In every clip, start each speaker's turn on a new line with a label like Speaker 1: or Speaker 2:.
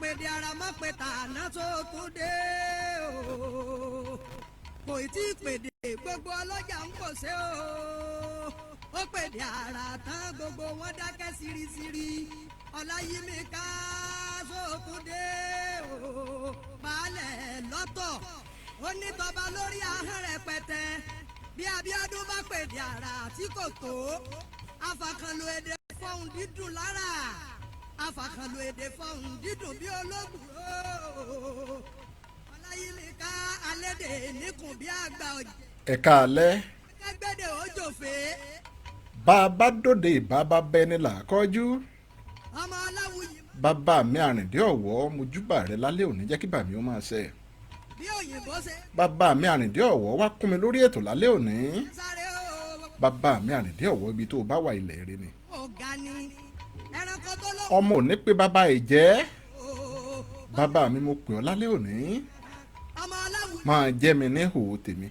Speaker 1: Apèdè ara mọ́ pé tàná tó tún dé o. Kò tí ì pèdè gbogbo ọlọ́jà ń kò ṣe o. Ó pèdè ara tán gbogbo wọn dákẹ́ sírísírí. Ọláyímíká tó tún dé o. Baálẹ̀ lọ́tọ̀ ó ní tọba lórí ahọ́n rẹpẹtẹ. Bí Abíọ́dún bá pèdè ara tí kò tó, afàkànlò èdè fọhùn dídùn lára, afàkànlò èdè fọhùn dídùn bí ológun ooo. Ọláyímíká alédè níkùn bí àgbà ọ̀jẹ̀.
Speaker 2: Ẹ káalẹ́.
Speaker 1: Kẹgbẹ́dẹ̀ òjòfé.
Speaker 2: Bá a bá dòde ìbá bá bẹ́ ní làákọ́jú.
Speaker 1: Ọmọ Ọláwuyì.
Speaker 2: Bàbá mi Àrìndé Ọ̀wọ́, mojúbà rẹ lálẹ́ òní, jẹ́ kí bàmí ó máa ṣe.
Speaker 1: Bí òyìnbó ṣe.
Speaker 2: Bàbá mi Àrìndé Ọ̀wọ́ wá kún mi lórí ètò lálẹ́ òní.
Speaker 1: Sáré o.
Speaker 2: Bàbá mi Àrìndé Ọ̀wọ́, ibi tó o bá wà ilẹ̀ rẹ ni.
Speaker 1: Ọ̀gá ni ẹranko tó lọ.
Speaker 2: Ọmọ ò ní pé bàbá ẹ̀ jẹ́.
Speaker 1: Ooo.
Speaker 2: Bàbá mi, mo pè ọ́ lálẹ́ òní.
Speaker 1: Ọmọ Ọláwuyì.
Speaker 2: Máa jẹ́ mi ní hòó tèmi.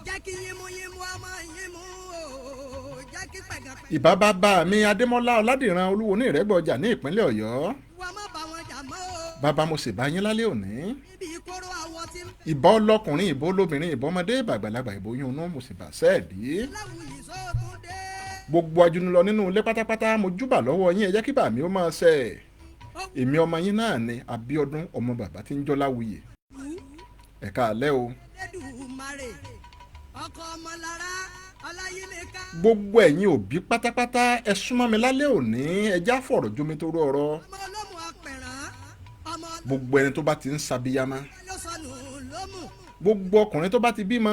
Speaker 1: Jẹ́ kí yínmú yínmú ọmọ yínmú ooo, jẹ́ kí pẹ̀gàpẹ̀.
Speaker 2: Ìbá bàbá mi Adémọ́lá Ọládìran Olúwo ní Ìrẹ́gbọ̀jà ní ìpínlẹ̀ Ọ̀yọ́.
Speaker 1: Wọ́n má bá wọn jà mọ́ o.
Speaker 2: Bàbá, mo sì bá yín lálẹ́ òní.
Speaker 1: Níbi ìkóró àwọ̀ tí ń.
Speaker 2: Ìbá ọlọ́kùnrin, ìbá olóbìnrin, ìbá ọmọdé, ìbá àgbàlagbà, ìbò oyún inú, mo sì bá sẹ́ẹ̀dí.
Speaker 1: Ọláwuyì sóòtún dé.
Speaker 2: Gbogbo ajúnilọ nínú ilé pátápátá, mo júbà lọ́wọ́ yín, ẹ jẹ́ kí bàmí ó máa ṣẹ. Èmi ọmọ yín náà ni Abíọ́dún ọmọ bàbá tí ń jọ́lá wuyè. Ẹ káalẹ́ o.
Speaker 1: Elédùmarè ọkọ ọmọlára Ọláyímíká.
Speaker 2: Gbogbo ẹ̀yin òbí pátápátá, ẹ súnmọ́ mi lálẹ́ òní, ẹ já fọ̀rọ̀ jómi tó rú ọ̀rọ̀.
Speaker 1: Ọmọ olómù apẹ̀rán ọmọ.
Speaker 2: Gbogbo ẹni tó bá ti ń sabiyama.
Speaker 1: Ló sọnù lómù.
Speaker 2: Gbogbo ọkùnrin tó bá ti bímọ,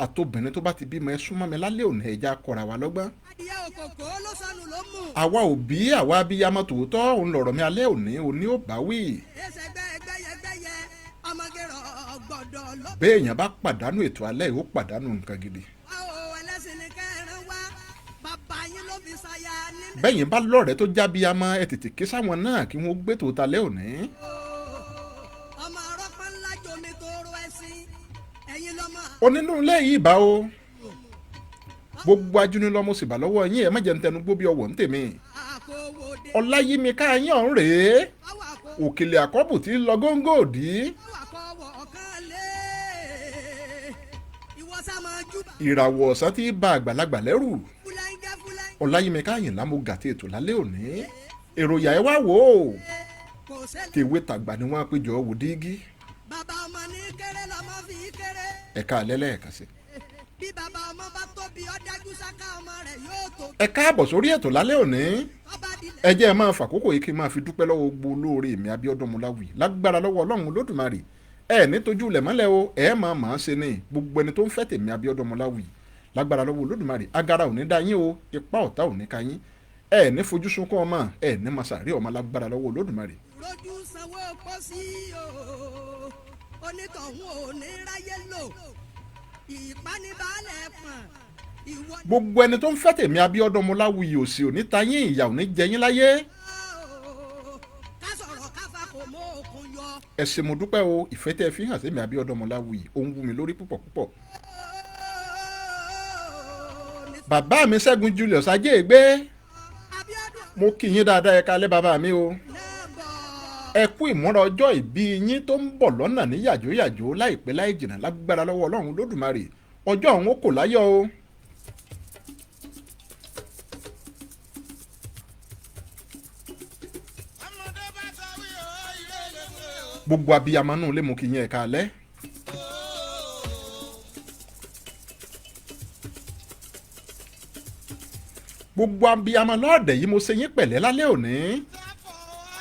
Speaker 2: àtobìnrin tó bá ti bímọ, ẹ súnmọ́ mi lálẹ́ òní, ẹ já kọ́ra wa lọ́gbọ́n.
Speaker 1: Adìyẹ òkòkò ló sọnù lómù.
Speaker 2: Àwa òbí, àwa abiyamọ tòótọ́, òun lọ̀rọ̀ mi alẹ́ òní òní ò bá wí.
Speaker 1: Ẹsẹ̀gbẹ́ gbẹ́yẹgbẹ́yẹ ọmọge rọ̀ gbọ̀dọ̀ ló.
Speaker 2: Béèyàn bá pàdánù ètò alẹ́ yìí, ó pàdánù nǹkan gidi.
Speaker 1: Wá o, ẹlẹ́sìn ni kẹrin wá, bàbá yín ló fi ṣaya nínú.
Speaker 2: Bẹ́yìn bá lọ́rẹ̀ẹ́ tó jábíyamọ, ẹ tètè ké sáwọn náà kí wọ́n gbé tòótọ́ alẹ́ òní.
Speaker 1: Ọmọ arọ́pá ńlá jomi tóró ẹṣin ẹ̀yin lọ́mọ.
Speaker 2: Onínú ilé yìí bá o, gbogbo ajúnilọ́ mo sì bà lọ́wọ́ yín, ẹ má jẹ́ ń tẹnu gbó bí ọwọ́ ń tèmi.
Speaker 1: Àkówódé.
Speaker 2: Ọláyímíká yín ọ̀hún rèé.
Speaker 1: Báwa kó.
Speaker 2: Òkèlè àkọ́bù tí ń lọ góńgó òdì.
Speaker 1: Báwa kọ́ wọ̀ ọ̀kan lé ìwọ sá máa júbà.
Speaker 2: Ìràwọ̀ ọ̀sán tí ba àgbàlagbà lẹ́rù.
Speaker 1: Fúlẹ́ńgẹ́ fúlẹ́ńgẹ́.
Speaker 2: Ọláyímíká Àyìnlá mo gàtí ètò lálẹ́ òní, èròyà ẹ wá wò ó.
Speaker 1: Kò ṣẹlẹ̀.
Speaker 2: Tèwe tàgbà ni wọ́n á péjọ wò dígí.
Speaker 1: Bàbá ọmọ ní kéré lọmọ fi kéré.
Speaker 2: Ẹ̀ka alẹ́ lẹ́ẹ̀kan sí.
Speaker 1: Bí bàbá ọmọ bá tóbi, ó dájú sáká ọmọ rẹ̀ yóò tó.
Speaker 2: Ẹ káàbọ̀ sórí ètò lálẹ́ òní.
Speaker 1: Ọba dilẹ̀.
Speaker 2: Ẹ jẹ́ ẹ máa fàkókò yìí kí n máa fi dúpẹ́ lọ́wọ́ gbogbo olóore mi Abíọ́dún Mọláwì, lágbára lọ́wọ́ Ọlọ́run Olódùmarè, ẹ ní tójú ilẹ̀ mọ́lẹ̀ o, ẹ máa máa ṣe ni. Gbogbo ẹni tó ń fẹ́ tèmi Abíọ́dún Mọláwì, lágbára lọ́wọ́ Olódùmarè, agara ò ní dá yín o, ipa ọ̀tá ò ní ka yín, ẹ ní fojú sunkún ọmọ, ẹ ní máa sàárè ọmọ, lágbára lọ́wọ́ Olódùmarè.
Speaker 1: Rojú sanwó pósí o, onítọ̀hún ò ní ráyé lò, ìpánibálẹ̀ pọ̀n ìwọ.
Speaker 2: Gbogbo ẹni tó ń fẹ́ tèmi Abíọ́dún Mọláwì, òsì ò ní ta yín, ìyà ò ní jẹ yín láyé.
Speaker 1: Ká sọ̀rọ̀ káfa kò mọ òkun yọ.
Speaker 2: Ẹ ṣé, mo dúpẹ́ o. Ìfẹ́ tẹ́ ẹ fi hàn sí mi Abíọ́dún Mọláwì, ó ń wú mi lórí púpọ̀ púpọ̀. Bàbá mi Ṣẹ́gun Julius Ajéègbé.
Speaker 1: Abíọ́dún.
Speaker 2: Mo kí yín dáadáa, ẹ káalẹ́ bàbá mi o.
Speaker 1: Náà bọ̀.
Speaker 2: Ẹ kú ìmúra ọjọ́ ìbí yín tó ń bọ̀ lọ́nà ní yàjóyàjó láìpẹ́ láì jìnnà, lágbára lọ́wọ́ Ọlọ́run Olódùmarè, ọjọ́ ọ̀hún ó kò láyọ̀ o.
Speaker 3: Ọmọdé bá sọ wí o, ilé lè pé o.
Speaker 2: Gbogbo abiyamọ nù lé, mo kí yín, ẹ káalẹ́. Gbogbo abiyamọ lọ́ọ̀dẹ̀ yìí, mo ṣe yín pẹ̀lẹ́ lálẹ́ òní.
Speaker 3: Sáfọ̀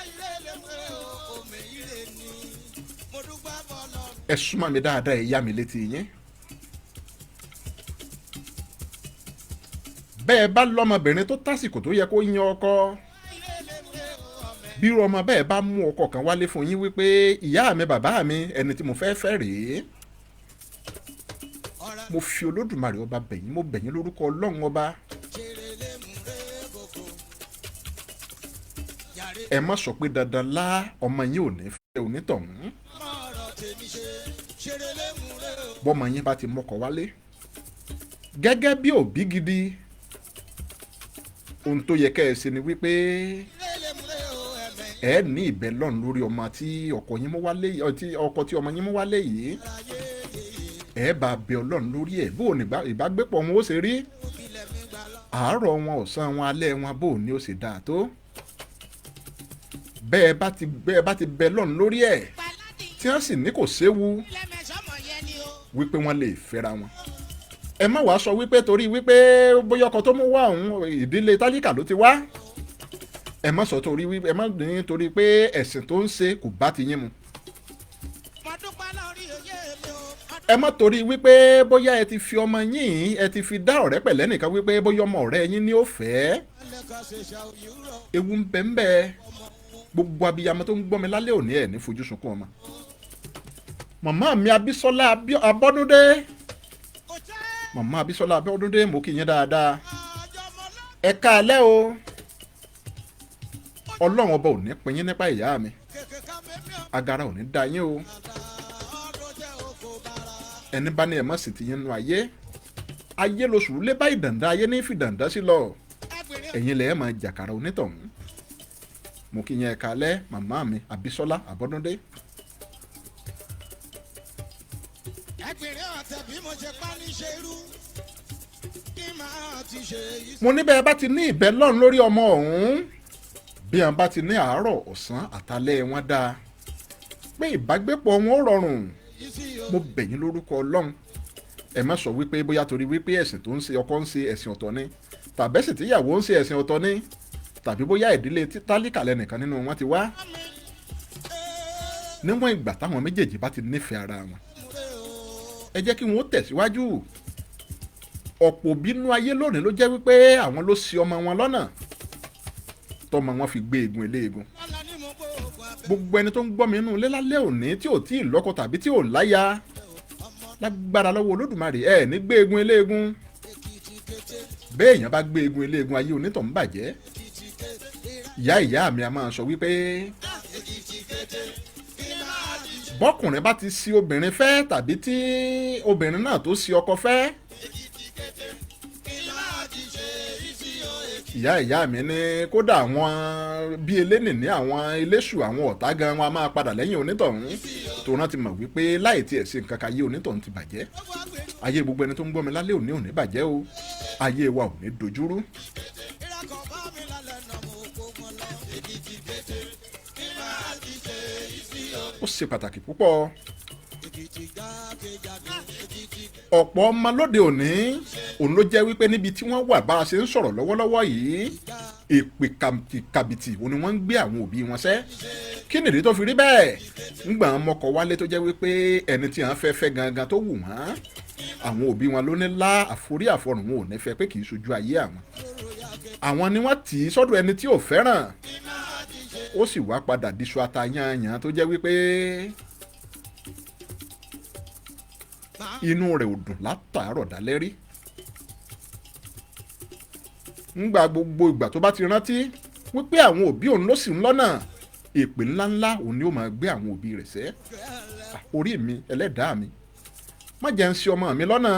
Speaker 3: ilé lè pé o, omi ire ni. Mo dúpẹ́ fọlọ́.
Speaker 2: Ẹ súnmọ́ mi dáadáa, ẹ yá mi létí yín. Bẹ́ẹ̀ bá lọ́mọbìnrin tó tásìkò tó yẹ kó yan ọkọ,
Speaker 3: Ilé lè pé o, ọmọ
Speaker 2: bí irú ọmọ bẹ́ẹ̀ bá mú ọkọ kan wálé fún yín wípé ìyá mi, bàbá mi, ẹni tí mo fẹ́ fẹ́ rèé,
Speaker 3: ọ̀rẹ́.
Speaker 2: Mo fi Olódùmarè ọba bẹ̀yìn, mo bẹ̀yìn lórúkọ Ọlọ́run ọba.
Speaker 3: Ṣeré lè mú ré koko. Yàrá.
Speaker 2: Ẹ má sọ pé dandan lá ọmọ yín ò ní fẹ́ onítọ̀hún.
Speaker 3: Mọ̀rọ̀ tèmi ṣe ṣeré lè mú ré o.
Speaker 2: Bọ́mọ yín bá ti mọ́kọ wálé, gẹ́gẹ́ bí òbí gidi, ohun tó yẹ kẹ́ ẹ ṣe ni wípé
Speaker 3: Ilé lè mú ré o, ẹ̀mẹ́.
Speaker 2: Ẹ ní ìbẹ̀ lọ́run lórí ọmọ tí ọkọ yín mú wálé, tí ọkọ tí ọmọ yín mú wálé yìí. Ẹ bá bẹ Ọlọ́run lórí ẹ̀, bó ní ìbágbépọ̀ wọn ó ṣe rí, àárọ̀ wọn, ọ̀sán wọn, alẹ́ wọn, bó ní ó ṣe dáa tó. Bẹ́ẹ̀ bá ti bẹ Ọlọ́run lórí ẹ̀, tí wọ́n sì ní kò séwu wípé wọ́n lè fẹ́ra wọn, ẹ má wàá sọ wípé torí wípé bóyá ọkọ tó mú wá òun, ìdílé tálíkà ló ti wá. Ẹ má sọ torí wípé, ẹ má ní torí pé ẹ̀sìn tó ń ṣe kò bá ti yín mu. Ẹ má torí wípé bóyá ẹ ti fi ọmọ yín, ẹ ti fi dá ọ̀rẹ́ pẹ̀lẹ́ nìkan, wípé bóyá ọmọ ọ̀rẹ́ yín ní ó fẹ́. Ewu ń bẹ ń bẹ. Gbogbo abiyamọ tó ń gbọ́ mi lálẹ́ òní, ẹ̀ ní fojú sunkún ọmọ. Màmá mi Abísọ́lá Abọ́dúndé, màmá Abísọ́lá Abọ́dúndé, mo kí yín dáadáa. Ẹ káalẹ́ o. Ọlọ́run Ọba ò ní pín yín nípa ìyá mi, agara ò ní da yín o. Ẹni bá ní ẹ̀ mọ̀ sí ti yín nú ayé, ayé lóṣù lé báyìí, dàndá ayé ní fi dàndá sí lọ, ẹ̀yin lẹ́ẹ̀ máa jàkàrà onítọ̀hún. Mo kí yín, ẹ káalẹ́, màmá mi Abísọ́lá Abọ́dúndé.
Speaker 3: Ẹgbẹ̀rún ọ̀tẹ̀ bí mo ṣe pa ní ṣe irú kí máa ti ṣe yìí.
Speaker 2: Mo ní bẹ́ẹ̀ bá ti ní ìbẹ́ lọ́run lórí ọmọ ọ̀hún, bí wọn bá ti ní àárọ̀, ọ̀sán àtàlẹ́ wọn dáa, pé ìbágbépọ̀ wọn ó rọrùn, mo bẹ̀ yín lórúkọ Ọlọ́run, ẹ má sọ wípé bóyá torí wípé ẹ̀sìn tó ń ṣe, ọkọ ń ṣe ẹ̀sìn ọ̀tọ̀ ni, tàbẹ́sìn tíyàwó ń ṣe ẹ̀sìn ọ̀tọ̀ ni, tàbí bóyá ìdílé tálíkà lẹ́nìkan nínú wọn ti wá. Níwọ̀n ìgbà táwọn méjèèjì bá ti nífẹ̀ẹ́ ara wọn, ẹ jẹ́ kí wọ́n ó tẹ̀síwájú. Ọ̀pọ̀ bínú ayé lónìí ló jẹ́ wípé àwọn ló ṣì ọmọ wọn lọ́nà tọmọ wọn fi gbé egun eléegun. Gbogbo ẹni tó ń gbọ́ mi inú ilé lálẹ́ òní tí ò tí ì lọ́kọ tàbí tí ò láya, lágbára lọ́wọ́ Olódùmarè, ẹ ní gbé egun eléegun. Béèyàn bá gbé egun eléegun, ayé onítọ̀ ń bàjẹ́. Ìyá ìyá mi a máa sọ wípé bọ́kùnrin bá ti ṣì obìnrin fẹ́, tàbí tí obìnrin náà tó ṣì ọkọ fẹ́, ìyá ìyá mi ní kódà àwọn bíi elénìní, àwọn eléṣù, àwọn ọ̀tá gan wọn a máa padà lẹ́yìn onítọ̀hún, tó rántí mọ̀ wípé láì tiẹ̀ ṣe nǹkan kan, ayé onítọ̀hún ti bàjẹ́. Ayé gbogbo ẹni tó ń gbọ́ mi lálẹ́ òní ò ní bàjẹ́ o. Ayé wa ò ní dojúrú.
Speaker 3: Ìrakọ̀ bá mi lálẹ́ nà mo kó wọn lọ. Èkìtì kété kí máa ti ṣe ìsí o.
Speaker 2: Ó ṣe pàtàkì púpọ̀.
Speaker 3: Èkìtì jákèjádò Èkìtì.
Speaker 2: Ọ̀pọ̀ ọmọ lóde òní òun ló jẹ́ wípé níbi tí wọ́n wà bá a ṣe ń sọ̀rọ̀ lọ́wọ́lọ́wọ́ yìí, èpè kàbìtì òun ni wọ́n ń gbé àwọn òbí wọn sẹ́. Kí nìdí tó fi rí bẹ́ẹ̀? Ńgbà wọn mọkọ wálé, tó jẹ́ wípé ẹni tí wọ́n fẹ́ fẹ́ gangan tó wù wọ́n, àwọn òbí wọn ló ní lá, àforí àfọrùn, wọn ò ní fẹ́, pé kì í ṣojú ayé àwọn. Àwọn ni wọ́n tì í sọ́dọ̀ ẹni tí ò fẹ́ràn, ó sì wá padà diṣu atayanyan, tó jẹ́ wípé inú rẹ̀ ò dùn látàárọ̀ dálẹ́ rí. Ńgbà gbogbo ìgbà tó bá ti rántí wípé àwọn òbí òun ló sì ń lọ́nà, èpè ńláńlá òun ni ó máa gbé àwọn òbí rẹ̀ sẹ́. Orí mi, ẹlẹ́dàá mi, má jẹ́ ń ṣì ọmọ mi lọ́nà.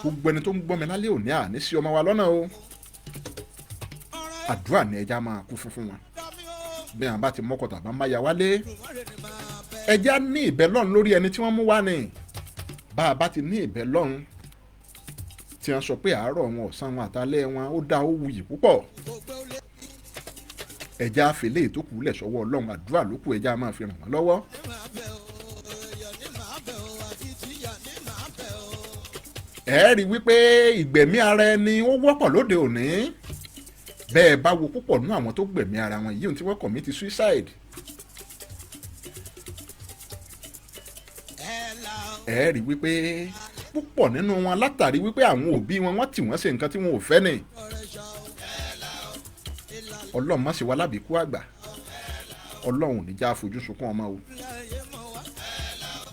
Speaker 2: Gbogbo ẹni tó ń gbọ́ mi lálẹ́ òní, àní ṣì ọmọ wa lọ́nà o. Àdúrà ni ẹja máa kú fún wọn. Bí àwọn bá ti mọ́kọ tàbá má ya wálé, ẹja ní ìbẹ́ lọ́run lórí ẹni tí wọ́n mú wá ni. Bá a bá ti ní ìbẹ́ lọ́run, tí wọ́n sọ pé àárọ̀ wọn, ọ̀sán wọn, àtàlẹ́ wọn ó dá, ó wuyì púpọ̀, ẹja àfẹlẹ́ ìtókù lẹ̀ sọ́wọ́ Ọlọ́run. Àdúrà ló kù, ẹja máa fi ràn wọ́n lọ́wọ́. Ẹ rí wípé ìgbẹ̀mí ara ẹni ó wọ́pọ̀ lóde òní. Bẹ́ẹ̀ bá wo púpọ̀ nú àwọn tó gbẹ̀mí ara wọn yìí, ohun tí wọ́n commit suicide, ẹ rí wípé púpọ̀ nínú wọn, látàrí wípé àwọn òbí wọn, wọ́n tì wọ́n ṣe nǹkan tí wọn ò fẹ́ ni. Ọlọ́run má ṣe wá lábìkú àgbà. Ọlọ́run ò ní já fojú sunkún ọmọ o.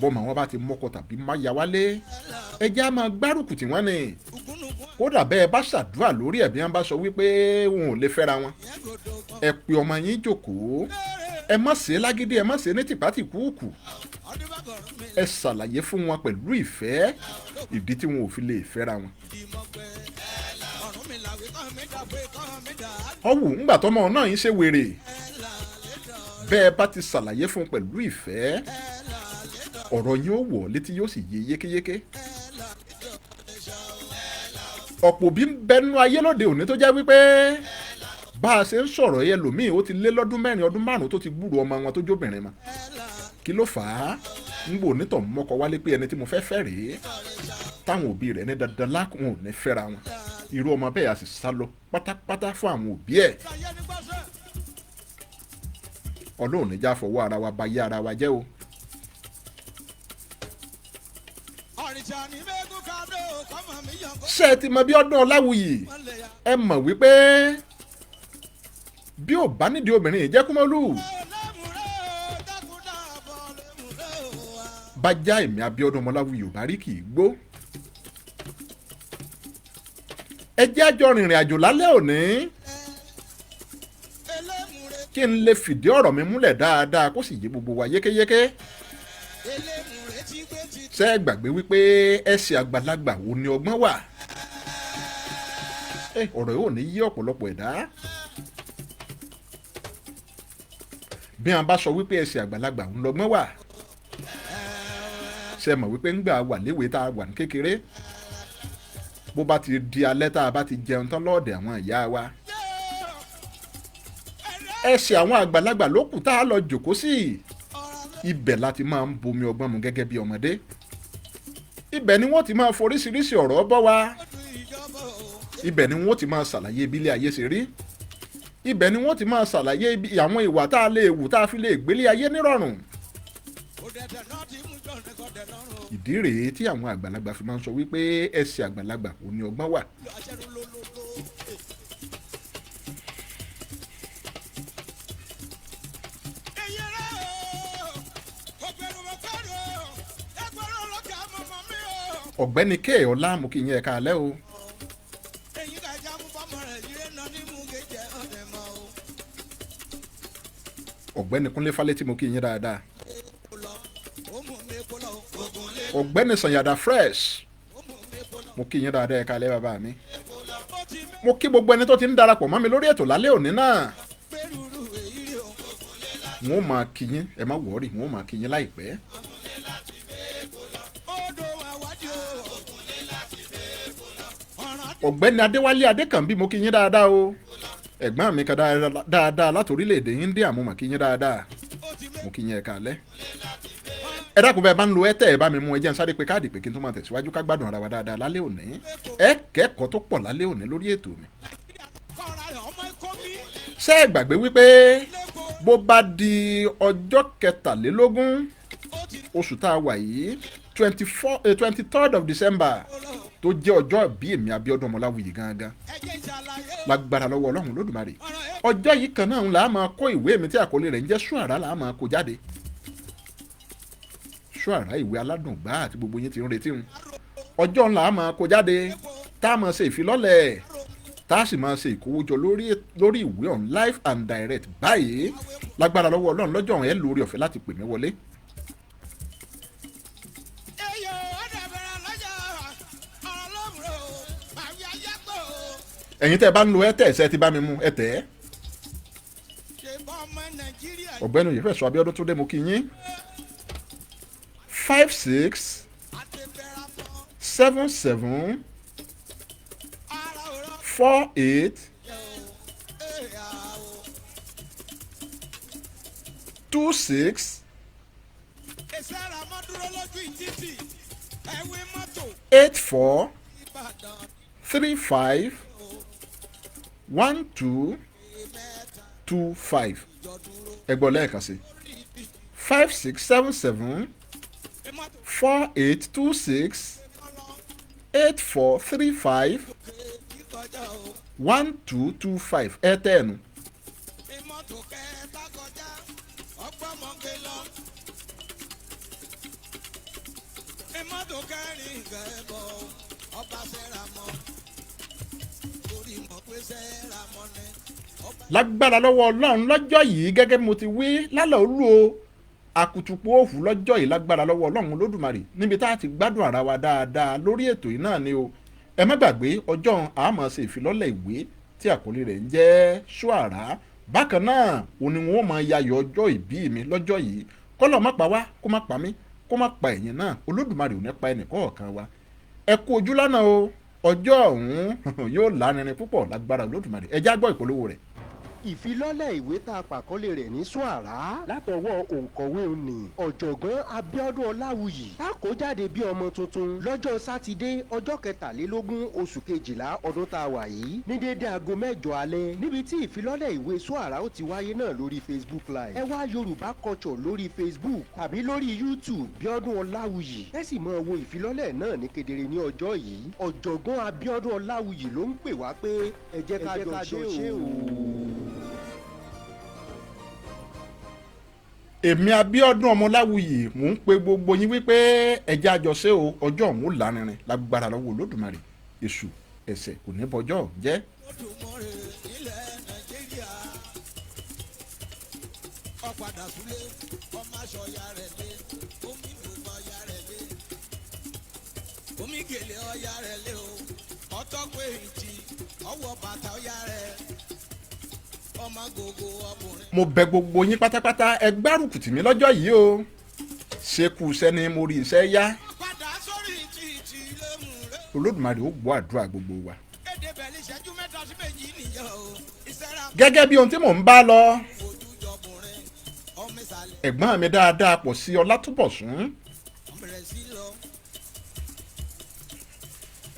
Speaker 2: Bọ́mọ wọn bá ti mọ́kọ tàbí má ya wálé, ẹjẹ́ á máa gbárùkù tí wọ́n ní. Kódà bẹ́ẹ̀ bá ṣàdúrà lórí ẹ̀, bí wọ́n bá sọ wípé wọn ò lè fẹ́ra wọn, ẹ pe ọmọ yín jókòó. Ẹ má ṣe é lágídí, ẹ má ṣe é ní tìpátìkúùkù. Ẹ ṣàlàyé fún wọn pẹ̀lú ìfẹ́ ìdí tí wọn ò fi lè fẹ́ra wọn. Ọ̀wù ńgbà tọmọ náà yín ṣe wèrè. Bẹ́ẹ̀ bá ti ṣàlàyé fún un pẹ̀lú ìfẹ́, ọ̀rọ̀ yín ó wọ̀ létí, yóò sì yé yékéyéké. Ọ̀pọ̀ òbí ń bẹnu ayé lóde òní tó jẹ́ wípé bá a ṣe ń sọ̀rọ̀ yẹn, lòmíì ó ti lé lọ́dún 4, ọdún 5 tó ti gbúrò ọmọ wọn tó jóbìnrin mọ́. Kí ló fà á? Ń gbò nítọ̀ mọ́kọ wálé pé ẹni tí mo fẹ́ fẹ́ rèé, táwọn òbí rẹ̀ ní dandan lákùn ò ní fẹ́ra wọn. Irú ọmọ bẹ́ẹ̀ a sì sá lọ pátápátá fún àwọn òbí ẹ̀. Ọlọ́run níjà fọwọ́ ara wa ba yé ara wa jẹ́ o. Ṣé ẹ ti mọ Bíọ́dún Ọláwuyì? Ẹ mọ̀ wípé bí ò bá nídìí obìnrin yìí jẹ́ Kúmọ́lù, bá já èmi Abíọ́dún Ọmọláwuyì ò bá rí kì í gbó. Ẹ jẹ́ àjọ rìnrìn àjò lálẹ́ òní kí n lè fìdí ọ̀rọ̀ mi múlẹ̀ dáadáa kó sì yé gbogbo wa yékéyéké. Ṣé ẹ gbàgbé wípé ẹsẹ̀ àgbàlagbà wo ni ọgbọ́n wà? Ọ̀rọ̀ yóò ní yí ọ̀pọ̀lọpọ̀ ẹ̀dá. Bí wọn bá sọ wípé ẹsẹ̀ àgbàlagbà ń lọ́gbọ́n wà, ṣe mọ̀ wípé ńgbà wà léwe tá a wà ní kékeré, bó bá ti di alẹ́ tá a bá ti jẹun tán lọ́ọ̀dẹ̀ àwọn ìyá wa, ẹsẹ̀ àwọn àgbàlagbà ló kù tá a lọ jòkó sí. Ibẹ̀ la ti máa ń bomi ọgbọ́n mu gẹ́gẹ́ bí ọmọdé. Ibẹ̀ ni wọ́n ti máa foríṣiríṣi ọ̀rọ̀ bọ́ wa. Ibẹ̀ ni wọ́n ti máa ṣàlàyé bí ilé ayé ṣe rí. Ibẹ̀ ni wọ́n ti máa ṣàlàyé àwọn ìwà tá a lè wù tá a fi lè gbélé ayé nírọ̀rùn. Ìdí rèé tí àwọn àgbàlagbà fi máa ń sọ wípé ẹsẹ̀ àgbàlagbà ò ní ọgbọ́n wà. Ọ̀gbẹ́ni K Ọlá, mo kí yín, ẹ káalẹ́ o. Ọ̀gbẹ́ni Kúnlé Fálétí, mo kí yín dáadáa. Ọ̀gbẹ́ni Sànyàdà Fresh, mo kí yín dáadáa, ẹ káalẹ́ bàbá mi. Mo kí gbogbo ẹni tó ti ń darapọ̀ mọ́ mi lórí ètò lálẹ́ òní náà. Wọ́n máa kí yín, ẹ má wọ̀ọ́rì, wọ́n máa kí yín láìpẹ́. Ọ̀gbẹ́ni Adéwálé Adékànbí, mo kí yín dáadáa o. Ẹ̀gbọ́n mi kan dáadáa láti orílẹ̀-èdè India, mo mà kí yín dáadáa, mo kí yín, ẹ káalẹ́. Ẹ dákun, bẹ́ẹ̀ bá ń lo ẹ́tẹ̀, ẹ bá mi mú. Ẹ jẹ́ n sáré pé káàdì pé kí n tó máa tẹ̀síwájú, ká gbádùn ara wa dáadáa lálẹ́ òní. Ẹ kẹ́kọ̀ọ́ tó pọ̀ lálẹ́ òní lórí ètò mi. Ṣé ẹ gbàgbé wípé bó bá di ọjọ́ 23 oṣù tá a wà yìí, 23rd of December, tó jẹ́ ọjọ́ ìbí èmi Abíọ́dún Ọmọláwuyì gangan, lágbára lọ́wọ́ Ọlọ́run Lódùmarè, ọjọ́ yìí kan náà là á máa kó ìwé mi tí àkọlé rẹ̀ ń jẹ́ Ṣùàrà, là á máa kó jáde. Ṣùàrà, ìwé aládùn gbá àti gbogbo yín ti ń retí un, ọjọ́ ńlá á máa kó jáde, tá a máa ṣe ìfilọ́lẹ̀, tá a sì máa ṣe ìkówójọ lórí ìwé on live and direct báyìí. Lágbára lọ́wọ́ Ọlọ́run, lọ́jọ́ ọ̀hún, ẹ̀ lórí ọ̀fẹ́ láti pè mí wọlé. Ẹ̀yin tẹ́ ẹ bá ń lo Airtel, ṣe ti bá mi mú ẹ tẹ́ ẹ́. Ọ̀gbẹ́ni Oyèfẹ̀sọ Abíọ́dún Túndé, mo kí yín. 5677 48 26 84 35 12 25. Ẹ gbọ́ lẹ́ẹ̀kan sí: 5677 4826 8435 1225. Ẹ tẹ́ ẹnu.
Speaker 3: Mọ́tò kẹta kọjá, ọgbọ́n mọ́gbé lọ. Mọ́tò kẹrin kẹbọ, ọba sẹ́ra mọ́. Torí mọ̀ pé sẹ́ra mọ́ ni. Ọba
Speaker 2: Lágbára lọ́wọ́ Ọlọ́run, lọ́jọ́ yìí, gẹ́gẹ́ bí mo ti wí lálẹ́ olú o, àkùtùpọ̀ òfù lọ́jọ́ yìí, lágbára lọ́wọ́ Ọlọ́run Olódùmarè, níbi tá a ti gbádùn ara wa dáadáa lórí ètò yìí náà ni o. Ẹ má gbàgbé, ọjọ́ a máa ṣe ìfilọ́lẹ̀ ìwé tí àkọlé rẹ̀ ń jẹ́ Ṣùàrà. Bákan náà òun ni wọn ó máa yayọ̀ ọjọ́ ìbí mi lọ́jọ́ yìí. Kọ́lọ̀ má pa wá, kó má pa mí, kó má pa ẹ̀yin náà. Olódùmarè ò ní pa ẹnì kọ̀ọ̀kan wa. Ẹ kú ojú lọ́nà o, ọjọ́ ọ̀hún yóò lárinrin púpọ̀ lágbára Olódùmarè. Ẹ já gbọ́ ìpolówó rẹ̀.
Speaker 4: Ìfilọ́lẹ̀ ìwé tá a pàkọ́lé rẹ̀ ní Suara látọwọ́ òǹkọ̀wé òní ọ̀jọ̀gbọ́n Abíọ́dún Ọláwuyì tá kó jáde bí ọmọ tuntun lọ́jọ́ sátidé ọjọ́ 23 oṣù kejìlá ọdún tá a wà yìí ní déédéé aago 8 alẹ́ níbi tí ìfilọ́lẹ̀ ìwé Suara ó ti wáyé náà lórí Facebook Live. Ẹ wá Yorùbá Culture lórí Facebook tàbí lórí YouTube Bíọ́dún Ọláwuyì, ẹ sì máa wo ìfilọ́lẹ̀ náà ní kedere ní ọjọ́ yìí. Ọ̀jọ̀gbọ́n Abíọ́dún Ọláwuyì ló ń pè wá pé ẹ jẹ́ ká jọ ṣe o.
Speaker 2: Èmi Abíọ́dún Ọmọláwuyì mò ń pe gbogbo yín wípé ẹjẹ́ àjọṣe o, ọjọ́ òun ò lárinrin lágbára lọ́wọ́ Olódùmarè. Èṣù ẹ̀ṣẹ̀ kò ní bọjọ́ jẹ́.
Speaker 3: Olódùmarè nílẹ̀ Nàìjíríà ọ̀padà súlé ọmọ aṣọ ya rẹ̀ lé omi gbogbo ọya rẹ̀ lé omi gèlè ọya rẹ̀ lé o ọtọ́gbé ìjì ọwọ́ bàtà ọya rẹ̀ ọmọ gògó ọkùnrin.
Speaker 2: Mo bẹ̀ gbogbo yín pátápátá, ẹ gbárùkù tì mí lọ́jọ́ yìí o. Ṣekú iṣẹ́ ni mo rí iṣẹ́ yá.
Speaker 3: Padà sórí títì lóhùn rẹ̀.
Speaker 2: Olódùmarè ó gbọ́ àdúrà gbogbo wa.
Speaker 3: Kéde bẹ̀lí ìṣẹ́jú 3 sí 2 nìyẹn o. Ìṣẹ́ra
Speaker 2: Gẹ́gẹ́ bí ohun tí mò ń bá lọ,
Speaker 3: fojú jọkùnrin ọmọ ìsàlẹ̀
Speaker 2: ẹ̀gbọ́n mi dáadáa pọ̀ sí Ọlátúbọ̀sún.
Speaker 3: ọmọ rẹ̀ sí lọ.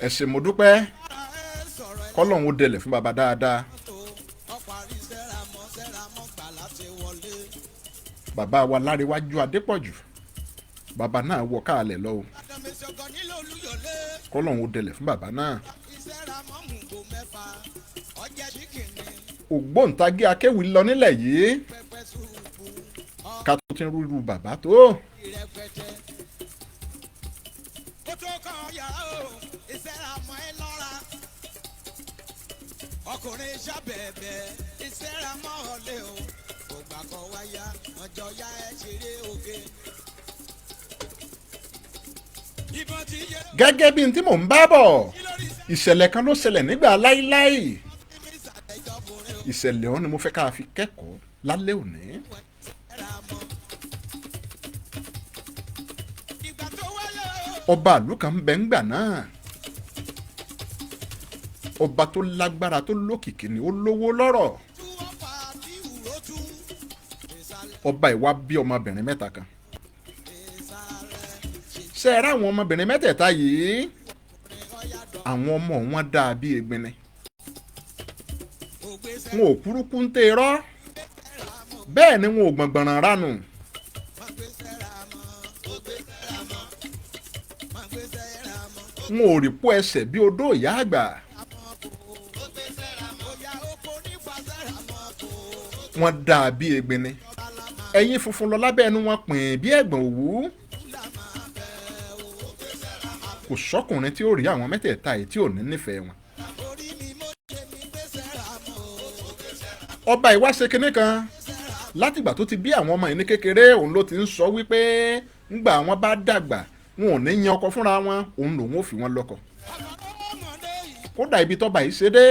Speaker 2: Ẹ ṣé mo dúpẹ́,
Speaker 3: Ara ẹ sọ̀rọ̀ ẹ
Speaker 2: kọ́lọ́hún ó dẹlẹ̀ fún baba dáadáa.
Speaker 3: tó ọparí sẹ́ramọ́ sẹ́ramọ́ gbà láti wọlé.
Speaker 2: Bàbá wa Láréwájú Adépọ̀jù, bàbá náà wọ káàlẹ̀ lọ o,
Speaker 3: Àdàmẹ̀sọ̀gọ̀ nílò Olúyọ̀lé.
Speaker 2: kọ́lọ́hún ó dẹlẹ̀ fún bàbá náà.
Speaker 3: Ìṣẹ́ramọ́ mú go mẹ́fà ọjẹ́ ṣìkìnì
Speaker 2: Ògbóǹtagí akéwì lọ nílẹ̀ yìí,
Speaker 3: pẹpẹ súùpù
Speaker 2: ká tó ti ń rúru bàbá tó.
Speaker 3: ìrẹpẹtẹ. Ó tó kàn yàrá o, ìṣẹ́ramọ́ ẹ lọ́ra. Ọkùnrin ṣàbẹ̀bẹ̀ ìṣẹ́ramọ́ ọ̀lẹ́ o. Ògbà kan wáyà ọjọ́ ya ẹ ṣeré oge. Ìbọn ti yẹ
Speaker 2: Gẹ́gẹ́ bí n tí mò ń bá bọ̀,
Speaker 3: kí lórí
Speaker 2: ìṣẹ̀lẹ̀ kan ló ṣẹlẹ̀ nígbà láíláí.
Speaker 3: sẹ́mi ìsàlẹ̀ ìjọkùnrin o.
Speaker 2: Ìṣẹ̀lẹ̀ ọ̀hún ni mo fẹ́ ká fi kẹ́kọ̀ọ́ lálẹ́ òní.
Speaker 3: Ìṣẹ́ramọ́. Ìgbà tó wáyé o.
Speaker 2: Ọba ìlú kan ń bẹ ńgbà náà. Ọba tó lágbára tó lókìkí ni, ó lówó lọ́rọ̀.
Speaker 3: Tú ọ̀pá tí ìwúrò tú. Ìsàlẹ̀
Speaker 2: Ọba ìwà bí ọmọbìnrin mẹ́ta kan.
Speaker 3: ìsàlẹ̀ ṣe
Speaker 2: Ṣé ẹ ráwọn ọmọbìnrin mẹ́tẹ̀ẹ̀ta yìí?
Speaker 3: ní ọ̀yà dọ̀.
Speaker 2: Àwọn ọmọ wọn dáa bí egbin ni.
Speaker 3: Ògbé
Speaker 2: Wọn ò kúrúkú ń tẹ irọ́. Bẹ́ẹ̀ ni wọn ò gbọ̀ngbọ̀nràn ránù. Wọn ò rí pó ẹsẹ̀ bí odó ìyá àgbà. Wọn dáa bí egbin ni. Ẹyin funfun lọ lábẹ́ ẹnu wọn pín bí ẹ̀gbọ̀n òwú. Kò sọ́kùnrin tí ó rí àwọn mẹ́tẹ̀ẹ̀ta yìí tí ò ní nífẹ̀ẹ́ wọn. Ọba ìwá ṣe kinní kan látìgbà tó ti bí àwọn ọmọ yìí ní kékeré, òun ló ti ń sọ wípé ńgbà wọn bá dàgbà wọn ò ní yan ọkọ fúnra wọn, òun lòun ò fi wọn lọ́kọ. Kódà ibi tọ́ba yìí ṣe dé,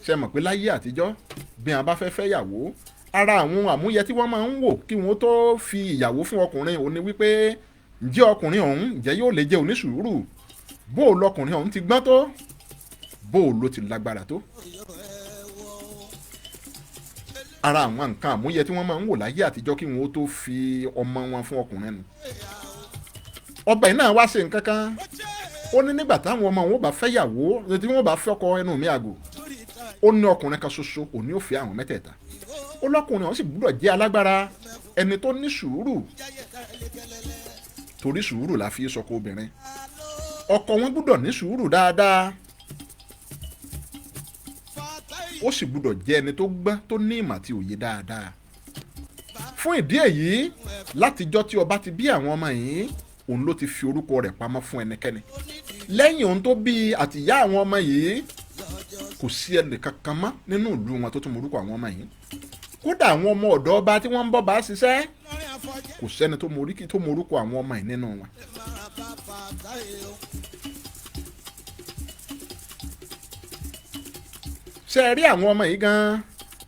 Speaker 2: ṣe mọ̀ pé láyé àtijọ́ bí wọn bá fẹ́ fẹ́ yàwó, ara àwọn àmúyẹ tí wọ́n máa ń wò kí wọ́n tó fi ìyàwó fún ọkùnrin òun ni wípé ǹjẹ́ ọkùnrin ọ̀hún ǹjẹ́ yóò lè jẹ́ onísùúrù, bó o lọkùnrin ọ̀hún ti gbọ́n tó, bó o ló ti lágbára tó. Ara àwọn nǹkan àmúyẹ tí wọ́n máa ń wò láyé àtijọ́ kí wọ́n tó fi ọmọ wọn fún ọkùnrin nù. Ọba yìí náà wá ṣe nǹkan kan, ó ní nígbà táwọn ọmọ wọn bá fẹ́ yàwó tí wọ́n bá fẹ́ ọkọ ẹnu mi àgò, ó ní ọkùnrin kan ṣoṣo òní ò fẹ́ àwọn mẹ́tẹ̀ẹ̀ta. Ó lọ́kùnrin ọ̀hún sì gbúdọ̀ jẹ́ alágbára, ẹni tó ní sùúrù, torí sùúrù la fi sọkọ obìnrin. Ọkọ wọn gbúdọ̀ ní sùúrù dáadáa, ó sì gbúdọ̀ jẹ́ ẹni tó gbọ́n tó ní ìmọ̀ àti òye dáadáa. Fún ìdí èyí, látijọ́ tí ọba ti bí àwọn ọmọ yìí, òun ló ti fi orúkọ rẹ̀ pamọ́ fún ẹnikẹ́ni. Lẹ́yìn òun tó bí àtìyá àwọn ọmọ yìí, kò sí ẹnì kankan mọ́ nínú ìlú wọn tó tún mọ orúkọ àwọn ọmọ yìí. Kódà àwọn ọmọ ọ̀dọ́ ọba tí wọ́n ń bọ́ bá ṣiṣẹ́, kò sẹ́ni tó mọ oríkì tó mọ orúkọ àwọn ọmọ yìí nínú wọn. Ṣé ẹ rí àwọn ọmọ yìí gan-an?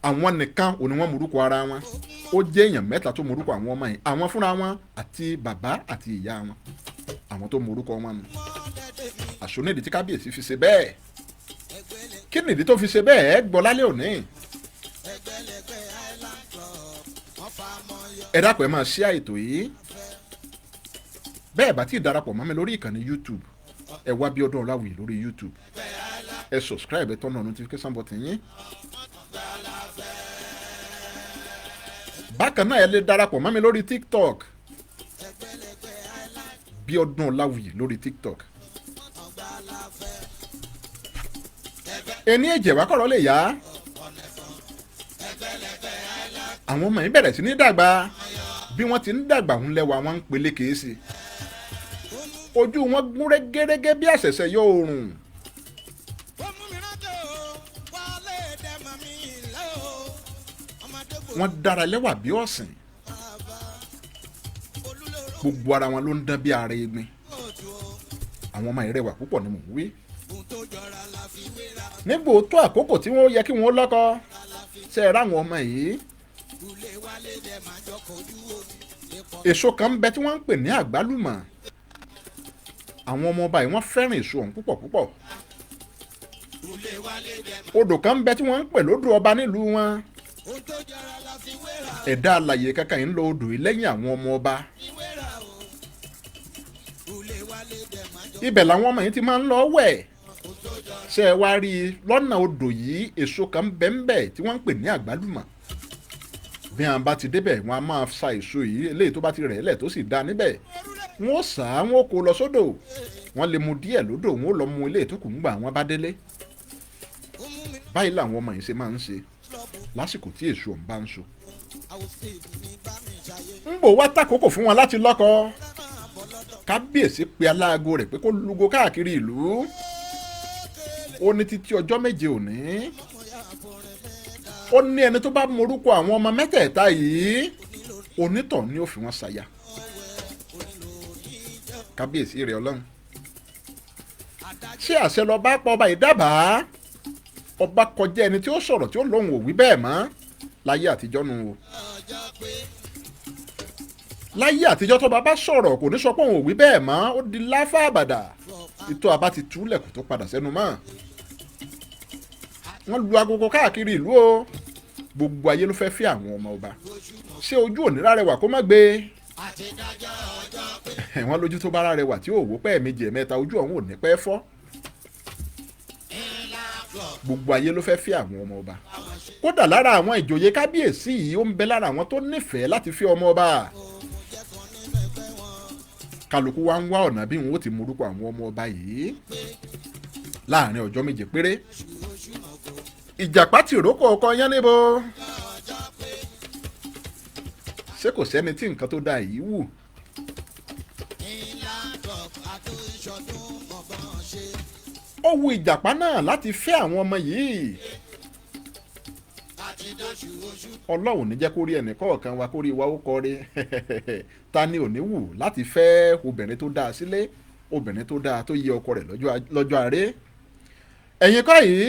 Speaker 2: Àwọn nìkan ò ní wọ́n morúkọ ara wọn. Ó jẹ́ èèyàn mẹ́ta tó morúkọ àwọn ọmọ yìí, àwọn fúnra wọn àti bàbá àti ìyá wọn, àwọn tó morúkọ wọn nù. Àṣonídìí tí kábíyèsí fi ṣe bẹ́ẹ̀, kí nìdí tó fi ṣe bẹ́ẹ̀, ẹ gbọ́ lálẹ́ òní. Ẹ dákun, ẹ máa ṣí àìtò yìí. Bẹ́ẹ̀ bá ti darapọ̀ mọ́ mi lórí ìkànnì YouTube, ẹ wá Bíọ́dún Ọláwuyì lórí YouTube, ẹ subscribe, ẹ turn on notification button yín. Bákan náà, ẹ lè darapọ̀ mọ́ mi lórí TikTok, Bíọ́dún Ọláwuyì lórí TikTok. Ẹni ẹ̀jẹ̀ wá kọ̀rọ̀ lè yá. Àwọn ọmọ yìí bẹ̀rẹ̀ sí ní dàgbà. Bí wọ́n ti ń dàgbà ń lẹ́wà wọn ń peléke sí i. Ojú wọn gún régérégé bí àṣẹ̀ṣẹ̀ yọ oòrùn. Wọ́n dára lẹ́wà bí ọ̀sìn. Gbogbo ara wọn ló ń dán bí ara egbin. Àwọn ọmọ yìí rẹwà púpọ̀ ni mò ń wí. Nígbò tó àkókò tí wọ́n yẹ kí wọ́n lọ́kọ, ṣe é ráwọn ọmọ yìí, èso kan ń bẹ tí wọ́n ń pè ní àgbálùmọ̀. Àwọn ọmọ ọba yìí, wọ́n fẹ́ràn èso ọ̀hún púpọ̀ púpọ̀. Odò kan ń bẹ tí wọ́n ń pè lódò ọba nílùú wọn. Ẹ̀dá alàyè kankan yìí ń lọ odò yìí lẹ́yìn àwọn ọmọ ọba. Ibẹ̀ làwọn ọmọ yìí ti máa ń lọ wẹ̀. Ṣé ẹ wá rí i, lọ́nà odò yìí, èso kan ń bẹ ń bẹ tí wọ́n ń pè ní àgbálùmọ̀. Bí àwọn bá ti débẹ̀, wọ́n á máa sa èso yìí. Eléyìí tó bá ti rẹ̀ lẹ̀ tó sì dá níbẹ̀, wọ́n ó sà á, wọ́n ó kó lọ sódò. Wọ́n lè mu díẹ̀ lódò, wọ́n ó lọ mu eléyìí tó kù ńgbà wọ́n bá délé. Báyìí làwọn ọmọ yìí ṣe máa ń ṣe lásìkò tí èso ọ̀hún bá ń so. Ń bò wá tàkókò fún wọn láti lọ́kọ, kábíyèsí pe aláago rẹ̀ pé kó lugo káàkiri ìlú. Ó ní títí ọjọ́ 7 òní, ó ní ẹni tó bá morúkọ àwọn ọmọ mẹ́tẹ̀ẹ̀ta yìí, onítọ̀ ni ó fi wọ́n ṣaya. Kábíyèsí rẹ̀ ọlọ́run, ṣé àṣẹ lọ bá pa ọba ìdábàá? Ọba kọjá ẹni tí ó sọ̀rọ̀ tí ó lóun ò wí bẹ́ẹ̀ mọ́. Láyé àtijọ́ nu o, láyé àtijọ́ tó bá sọ̀rọ̀, kò ní sọ pé òun ò wí bẹ́ẹ̀ mọ́. Ó di láfà àbàdà, ìtọ́ àbá ti túlẹ̀ kò tó padà sẹ́nu mọ́. Wọ́n lu agogo káàkiri ìlú o. Gbogbo ayé ló fẹ́ fẹ́ àwọn ọmọ ọba. Ṣé ojú òní rárẹwà kó má gbé wọ́n lójú tó bá rárẹwà tí ò wó pẹ́ méjì ẹ̀mẹ́ta, ojú ọ̀hún ò ní pẹ́ fọ́. Gbogbo ayé ló fẹ́ fẹ́ àwọn ọmọ ọba. Kódà lára àwọn ìjòyè kábíyèsí yìí, ó ń bẹ lára àwọn tó nífẹ̀ẹ́ láti fẹ́ ọmọ ọba. Kálukú wa ń wá ọ̀nà bí wọn ó ti morúkọ àwọn ọmọ ọba yìí láàrin ọjọ́ 7 péré. Ìjàpá tìrókò ọkọ yẹn níbo. Ṣé kò sẹ́ni tí nǹkan tó dáa yìí wù? Ó wu ìjàpá náà láti fẹ́ àwọn ọmọ yìí. Ọlọ́run ní jẹ́ kó rí ẹnì kọ̀ọ̀kan wa kó rí wa ó kọrí. Ta ni ò ní wù láti fẹ́ obìnrin tó dáa sílé, obìnrin tó dáa tó yẹ ọkọ rẹ̀ lọ́jọ́ aré? Ẹ̀yin kọ́ yìí,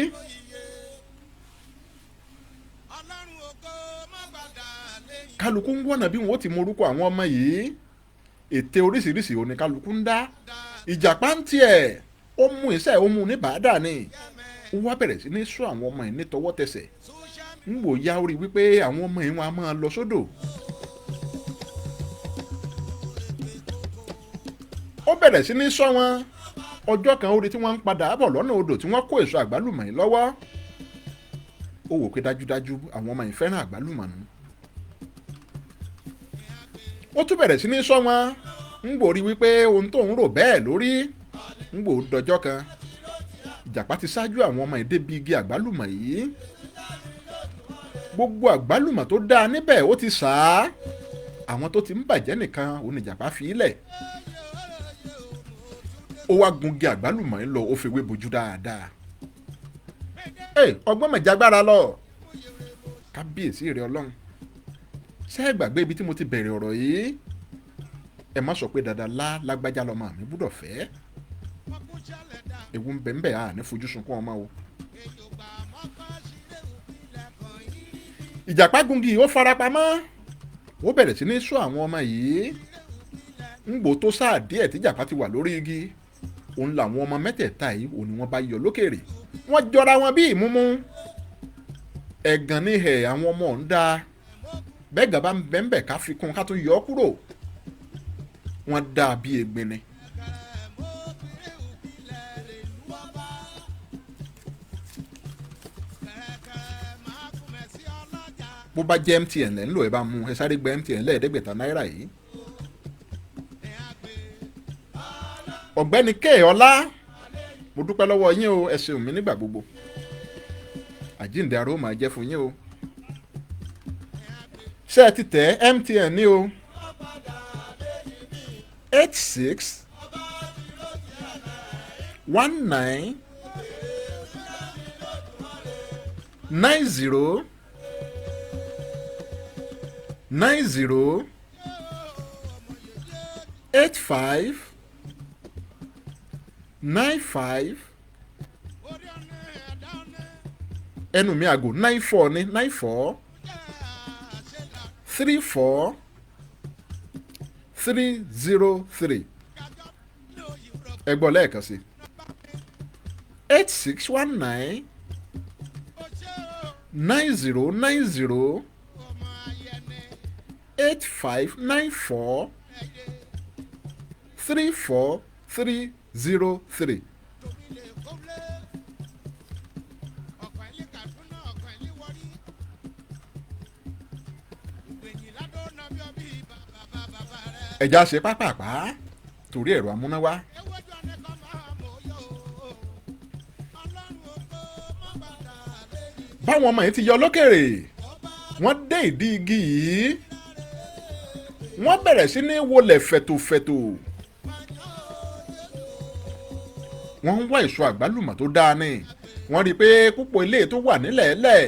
Speaker 2: kálukú ń wọ̀nà bí wọn ó ti morúkọ àwọn ọmọ yìí. Ète oríṣiríṣi òní kálukú ń dá. Ìjàpá ń tiẹ̀, ó mú iṣẹ́, ó mú ní bàádà ni. Ó wá bẹ̀rẹ̀ sí ní sọ àwọn ọmọ yìí ní tọwọ́ tẹsẹ̀. Ń wò ya orí wípé àwọn ọmọ yìí wọn a máa lọ sódò. Ó bẹ̀rẹ̀ sí ní sọ wọn. Ọjọ́ kan, ó rí tí wọ́n ń padà bọ̀ lọ́nà odò tí wọ́n kó èso àgbálùmọ̀ yìí lọ́wọ́. Ó wò pé dájúdájú àwọn ọmọ yìí fẹ́ràn àgbálùmọ̀ nù. Ó tún bẹ̀rẹ̀ sí ní sọ wọn. Ń gbòrí wípé ohun tó ń rò bẹ́ẹ̀ lórí. Ń gbò dọjọ́ kan, ìjàpá ti ṣáájú àwọn ọmọ yìí débi igi àgbálùmọ̀ yìí. Gbogbo àgbálùmọ̀ tó dáa níbẹ̀, ó ti sà á. Àwọn tó ti ń bàjẹ́ nìkan òun ìjàpá fi í lẹ̀. Ó wá gungi àgbálùmọ̀ yìí lọ, ó fi wé bojú dáadáa. Ẹ ọgbọ́n mẹ̀jágbára lọ. Kábíyèsí rẹ ọlọ́run, ṣé ẹ gbàgbé ibi tí mo ti bẹ̀rẹ̀ ọ̀rọ̀ yìí? Ẹ má sọ pé dada lá lágbájá lọmọ mi gbúdọ̀ fẹ́. Ewu ń bẹ ń bẹ, à ní fojú sunkún ọmọ o. Ìjàpá gungi ó farapamọ́, ó bẹ̀rẹ̀ sí ní sọ àwọn ọmọ yìí. Ńgbò tó sáà díẹ̀ tí ìjàpá ti wà lórí igi, òun làwọn ọmọ mẹ́tẹ̀ẹ̀ta yìí òun ni wọ́n bá yọ lókèrè. Wọ́n jọra wọn bí ìmúmú. Ẹ̀gàn ní ẹ̀ àwọn ọmọ ń da bẹ́ẹ̀ gàba ń bẹ́ńbẹ̀ ká fi kún ká tún yọ ọ́ kúrò. Wọ́n dà bí egbin ni. Bó bá jẹ́ MTN lẹ́ ń lò, ẹ bá mú ẹ sáré gba MTN lẹ́ẹ̀ẹ́dẹ́gbẹ̀ta náírà yìí. Ọ̀gbẹ́ni K Ọlá, mo dúpẹ́ lọ́wọ́ yín o, ẹ ṣeun mi nígbà gbogbo. Àjíǹde aró máa jẹ́ fún yín o. Ṣé ẹ ti tẹ MTN ní o? 86 19 90 90 85 95, ẹnu mi àgò, 94 ní 94 34 303. Ẹ gbọ́ lẹ́ẹ̀kan sí: 8619 9090 8594 34303. Ẹja ṣe pápápá torí ẹ̀rọ amúnáwá. Báwọn ọmọ yìí ti yọ lókèrè, wọ́n dé ìdí igi yìí, wọ́n bẹ̀rẹ̀ sí ní wọlé fẹ̀tòfẹ̀tò. Wọ́n ń wá èso àgbálùmọ̀ tó dáa ni. Wọ́n rí i pé púpọ̀ ilé tó wà nílẹ̀ẹ́lẹ̀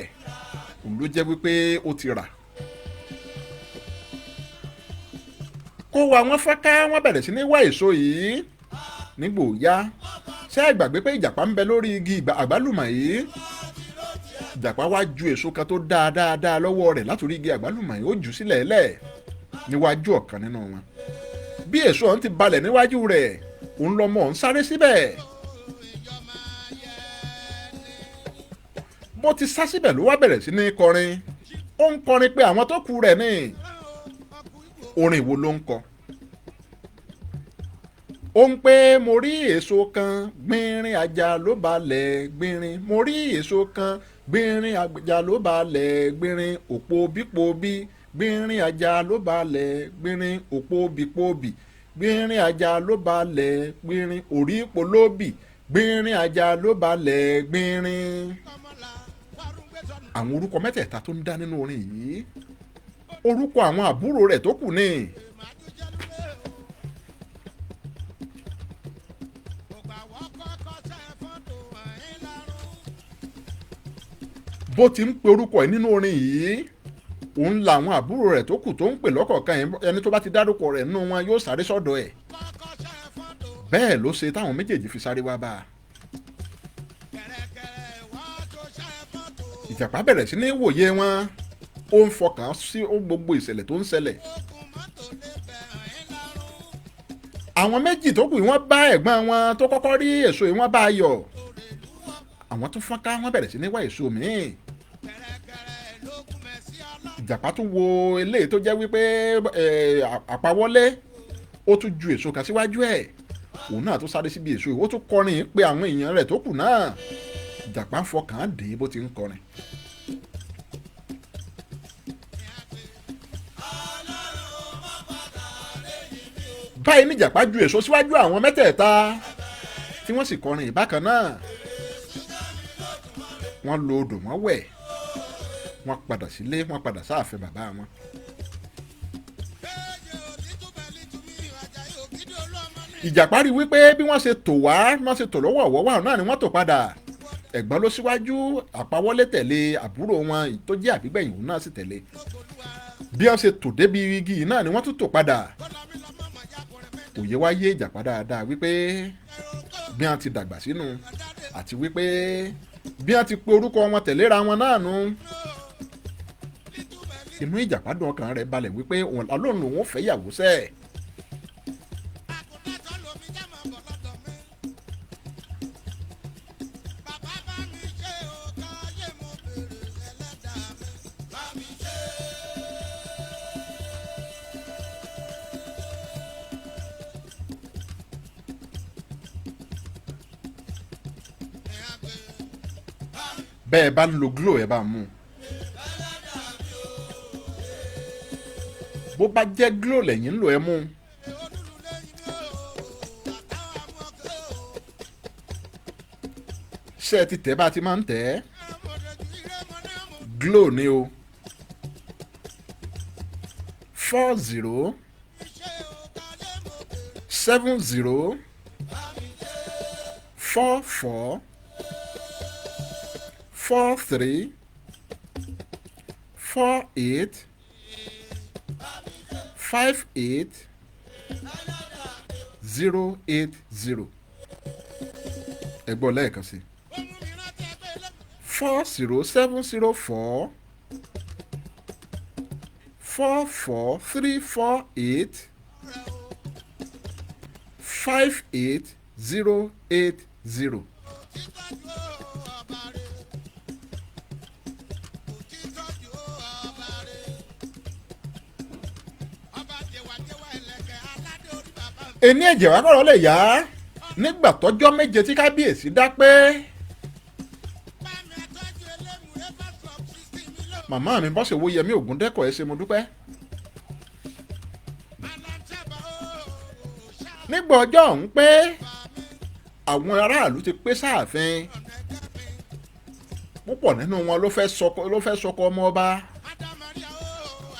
Speaker 2: òun ló jẹ́ wípé ó ti rà. Kó wa wọ́n fọ́nká, wọ́n bẹ̀rẹ̀ sí ní wá èso yìí. Nígbò yá, ṣé ẹ gbàgbé pé ìjàpá ń bẹ lórí igi àgbálùmọ̀ yìí? Ìjàpá wá ju èso kan tó dáa dáadáa lọ́wọ́ rẹ̀ látòrí igi àgbálùmọ̀ yìí, ó jù sílẹ̀ lẹ̀ níwájú ọ̀kan nínú wọn. Bí èso ọ̀hún ti balẹ̀ níwájú rẹ̀, òun lọmọ ọ̀hún sáré síbẹ̀. Bó ti sá síbẹ̀ ló wá bẹ̀rẹ̀ sí ní kọrin. Ó ń kọrin pé àwọn tó kù rẹ̀ ní. Orin wo ló ń kọ? Ó ń pé mo rí èso kan gbìnrín ajá ló balẹ̀ gbìnrín, mo rí èso kan gbìnrín ajá ló balẹ̀ gbìnrín, òpó bípòbí gbìnrín ajá ló balẹ̀ gbìnrín, òpó bípòbí gbìnrín ajá ló balẹ̀ gbìnrín, orí polóbì gbìnrín ajá ló balẹ̀ gbìnrín. Àwọn orúkọ mẹ́tẹ̀ẹ̀ta tó ń dá nínú orin yìí, orúkọ àwọn àbúrò rẹ̀ tó kù ni. Bó ti ń pe orúkọ ẹ̀ nínú orin yìí, òun làwọn àbúrò rẹ̀ tó kù tó ń pè lọ́kọ̀ọ̀kan. Ẹni tó bá ti dárúkọ rẹ̀ nínú wọn yóò sáré sọ́dọ̀ ẹ̀. Bẹ́ẹ̀ ló ṣe táwọn méjèèjì fi sáré wá bá a. Ìjàpá bẹ̀rẹ̀ sí ní wòye wọn, ó ń fọkàn sí gbogbo ìṣẹ̀lẹ̀ tó ń ṣẹlẹ̀. Àwọn méjì tó kù wọ́n bá ẹ̀gbọ́n wọn tó kọ́kọ́ rí èso yìí, wọ́n bá a yọ̀. Àwọn tó fọ́nká, wọ́n bẹ̀rẹ̀ sí ní wá èso míì. Ìjàpá tún wo eléyìí tó jẹ́ wípé àpawọ́lé, ó tún ju èso kan síwájú ẹ̀, òun náà tó sáré síbi èso yìí, ó tún kọrin pé àwọn èèyàn rẹ̀ tó kù náà. Ìjàpá ń fọkàn dé bó ti ń kọrin. Báyìí ní ìjàpá ju èso síwájú àwọn mẹ́tẹ̀ẹ̀ta tí wọ́n sì kọrin ìbákan náà. Wọ́n lo odò, wọ́n wẹ̀, wọ́n padà sílé, wọ́n padà sáàfin bàbá wọn. Ìjàpá rí wípé bí wọ́n ṣe tò wá, wọ́n ṣe tò lọ́wọ́ ọ̀wọ́ wà náà ni wọ́n tò padà. Ẹ̀gbọ́n ló síwájú, àpawọ́lé tẹ̀lé, àbúrò wọn tó jẹ́ àbígbẹ̀yìn òun náà sì tẹ̀lé. Bí wọ́n ṣe tò débi igi náà ni wọ́n tún tò padà. Òye wá yé ìjàpá dáadáa wípé bí wọ́n ti dàgbà sínú àti wípé bí wọ́n ti pe orúkọ wọn tẹ̀léra wọn náà nù. Inú ìjàpá dùn, ọkàn rẹ̀ balẹ̀ wípé òun lòun lòun ò fẹ́ yàwó sẹ́ẹ̀.
Speaker 3: Àgùntàn lomi já máa bọ̀ lọ́dọ̀ mi. Bàbá bá mi ṣe o, káyé mo bèrè ẹlẹ́dàá mi. Bá mi ṣe. Ẹ̀ á gbé.
Speaker 2: Bẹ́ẹ̀ bá ń lo Glo, ẹ̀ bá mú un. Bó bá jẹ́ Glo lẹ́yìn ń lò, ẹ mú un. Ṣé ẹ ti tẹ̀ bá a ti máa ń tẹ̀ ẹ́? Glo ni o, 40 70 44 43 48 58 080. Ẹ gbọ́ lẹ́ẹ̀kan sí: 40704 44 348 58 080. Ení ẹ̀jẹ̀ wá kọ̀rọ̀ lè yá. Nígbà tọ́jọ́ 7 tí kábíyèsí dá pé, màmá mi bọ́sẹ̀ wo Yẹmí Ògúndẹ́kọ̀, ẹ ṣé, mo dúpẹ́. Nígbà ọjọ́ ọ̀hún pé, àwọn aráàlú ti pé sáàfin. Púpọ̀ nínú wọn ló fẹ́ sọkọ ọmọ ọba.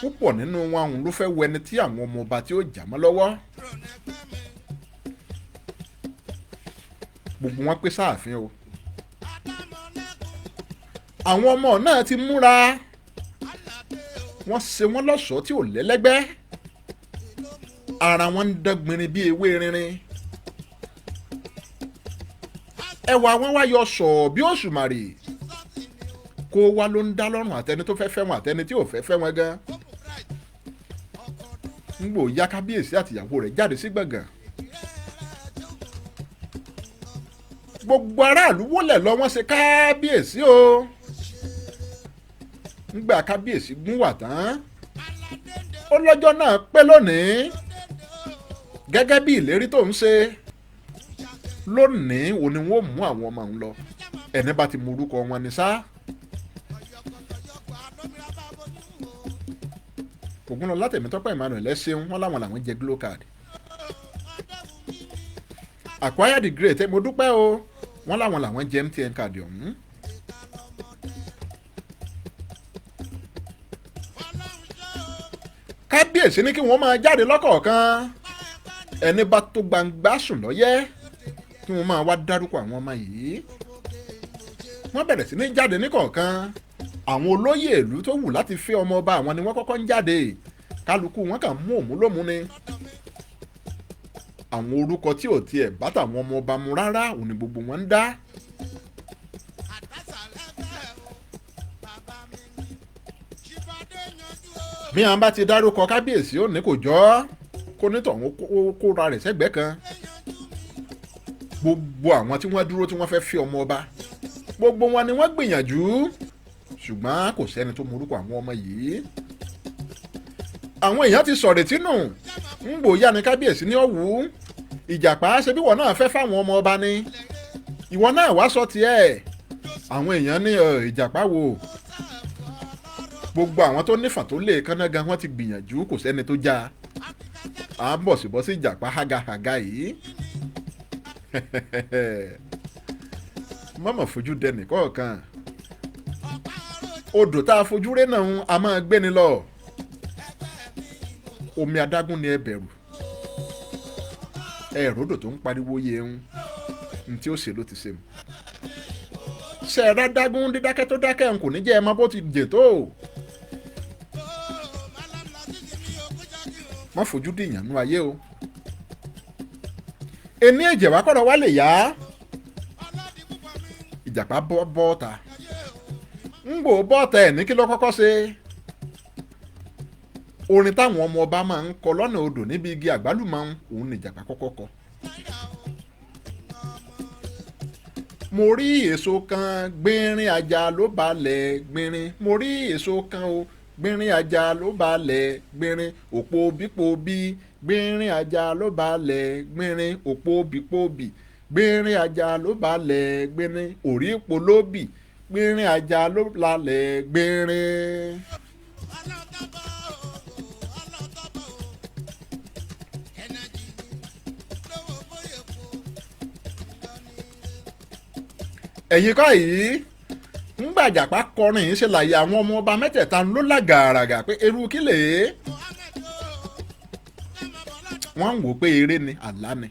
Speaker 2: Púpọ̀ nínú wọn ọ̀hún ló fẹ́ wẹni tí àwọn ọmọ ọba tí ó jà mọ́ lọ́wọ́. Gbogbo wọn pé sáàfin o. Àwọn ọmọ náà ti múra, wọ́n ṣe wọ́n lọ́ṣọ̀ọ́ tí ò lẹ́lẹ́gbẹ́. Ara wọn ń dán gbinrin bí ewé rinrin. Ẹwà wọn wá yọ sọ̀ọ́ bí òṣùmàrè. Kó wá ló ń dá lọ́rùn àtẹni tó fẹ́ fẹ́ wọn, àtẹni tí ò fẹ́ fẹ́ wọn gan. Ń gbò ya, kábíyèsí àtìyàwó rẹ̀ jáde sí gbọ̀ngàn. Gbogbo aráàlú wólẹ̀ lọ, wọ́n ṣe kábíyèsí o. Ńgbà kábíyèsí gún wà tán, ó lọ́jọ́ náà pé lónìí, gẹ́gẹ́ bí ìlérí tó ń ṣe lónìí, òní wọn ò mú àwọn ọmọ òun lọ. Ẹni bá ti mú orúkọ wọn ní sá. Ògúnlọlá Tèmítọ́pẹ́ Emmanuel, ẹ ṣeun. Wọn láwọn làwọn jẹ Glo card. Acquire the Great, mo dúpẹ́ o. Wọ́n láwọn làwọn jẹ MTN card ọ̀hún. Kábíyèsí ní kí wọ́n máa jáde lọ́kọ̀ọ̀kan. Ẹni bá tó gbangba sùn lọ́yẹ́, kí wọ́n máa wá dárúkọ àwọn ọmọ yìí. Wọ́n bẹ̀rẹ̀ sí ní jáde níkọ̀ọ̀kan. Àwọn olóyè ìlú tó wù láti fẹ́ ọmọ ọba, àwọn ni wọ́n kọ́kọ́ ń jáde. Kálukú wọn kàn mú òmúlòmú ni. Àwọn orúkọ tí ò tiẹ̀ bá tàwọn ọmọ ọba mu rárá, òun ni gbogbo wọn ń dá.
Speaker 3: Àdásà lẹ́fẹ̀ẹ́ o, bàbá mi ni. Ṣíbádé yanjú o.
Speaker 2: Bí wọn bá ti dárúkọ, kábíyèsí ò ní kò jọ́, kó nítọ̀hún kóra rẹ̀ sẹ́gbẹ̀ẹ́ kan. Gbogbo àwọn tí wọ́n dúró tí wọ́n fẹ́ fi ọmọ ọba, gbogbo wọn ni wọ́n gbìyànjú, ṣùgbọ́n kò sẹ́ni tó morúkọ àwọn ọmọ yìí. Àwọn èèyàn ti sọ̀rètí nù. Ń gbòòyà ní kábíyèsí ní ọ̀wú ìjàpá ṣe bí wọ́n náà fẹ́ fáwọn ọmọ ọba ni, ìwọ náà wá sọ tiẹ̀. Àwọn èèyàn ní ìjàpá wo? Gbogbo àwọn tó nífà tó lè kánná gan, wọ́n ti gbìyànjú, kò sẹ́ni tó já à ń bọ̀ síbọ̀ sí ìjàpá hágahága yìí. Mọ̀mọ́ fojú dẹnì kọ̀ọ̀kan. Odò tá a fojú ré náà a máa gbéni lọ. Omi adágún ni ẹ bẹ̀rù. Ẹ ròdò tó ń pariwo yẹun n tí ó ṣe ló ti ṣe mu. Ṣe ẹ rádágún dídákẹ́ tó dákẹ́ n kò ní jẹ́ ẹ mọ bó ti jè tó. Má fojú dìyàn nú ayé o. Ení ẹ̀jẹ̀ wá kọ̀rọ̀ wá lè yá. Ìjàpá bọ́ bọ́ọ̀ta, ń gbò bọ́ọ̀ta ẹ̀ ní kí ló kọ́kọ́ ṣe? Orin táwọn ọmọ ọba máa ń kọ lọ́nà odò níbi igi àgbálùmọ̀ òun ni Ìjàpá kọ́kọ́ kọ. Mo rí èso kan gbìnrín ajá ló balẹ̀ gbìnrín, mo rí èso kan o gbìnrín ajá ló balẹ̀ gbìnrín, òpó bípòbí gbìnrín ajá ló balẹ̀ gbìnrín, òpó bípòbí gbìnrín ajá ló balẹ̀ gbìnrín, òrí polóbì gbìnrín ajá ló balẹ̀ gbìnrín. Ẹ̀yin kọ́ yìí ńgbà Ìjàpá kọrin yìí ṣe láyé àwọn ọmọ ọba mẹ́tẹ̀ẹ̀ta ló lágàràgà pé eru kí lè é. Wọ́n ń wò pé eré ni àlá ni.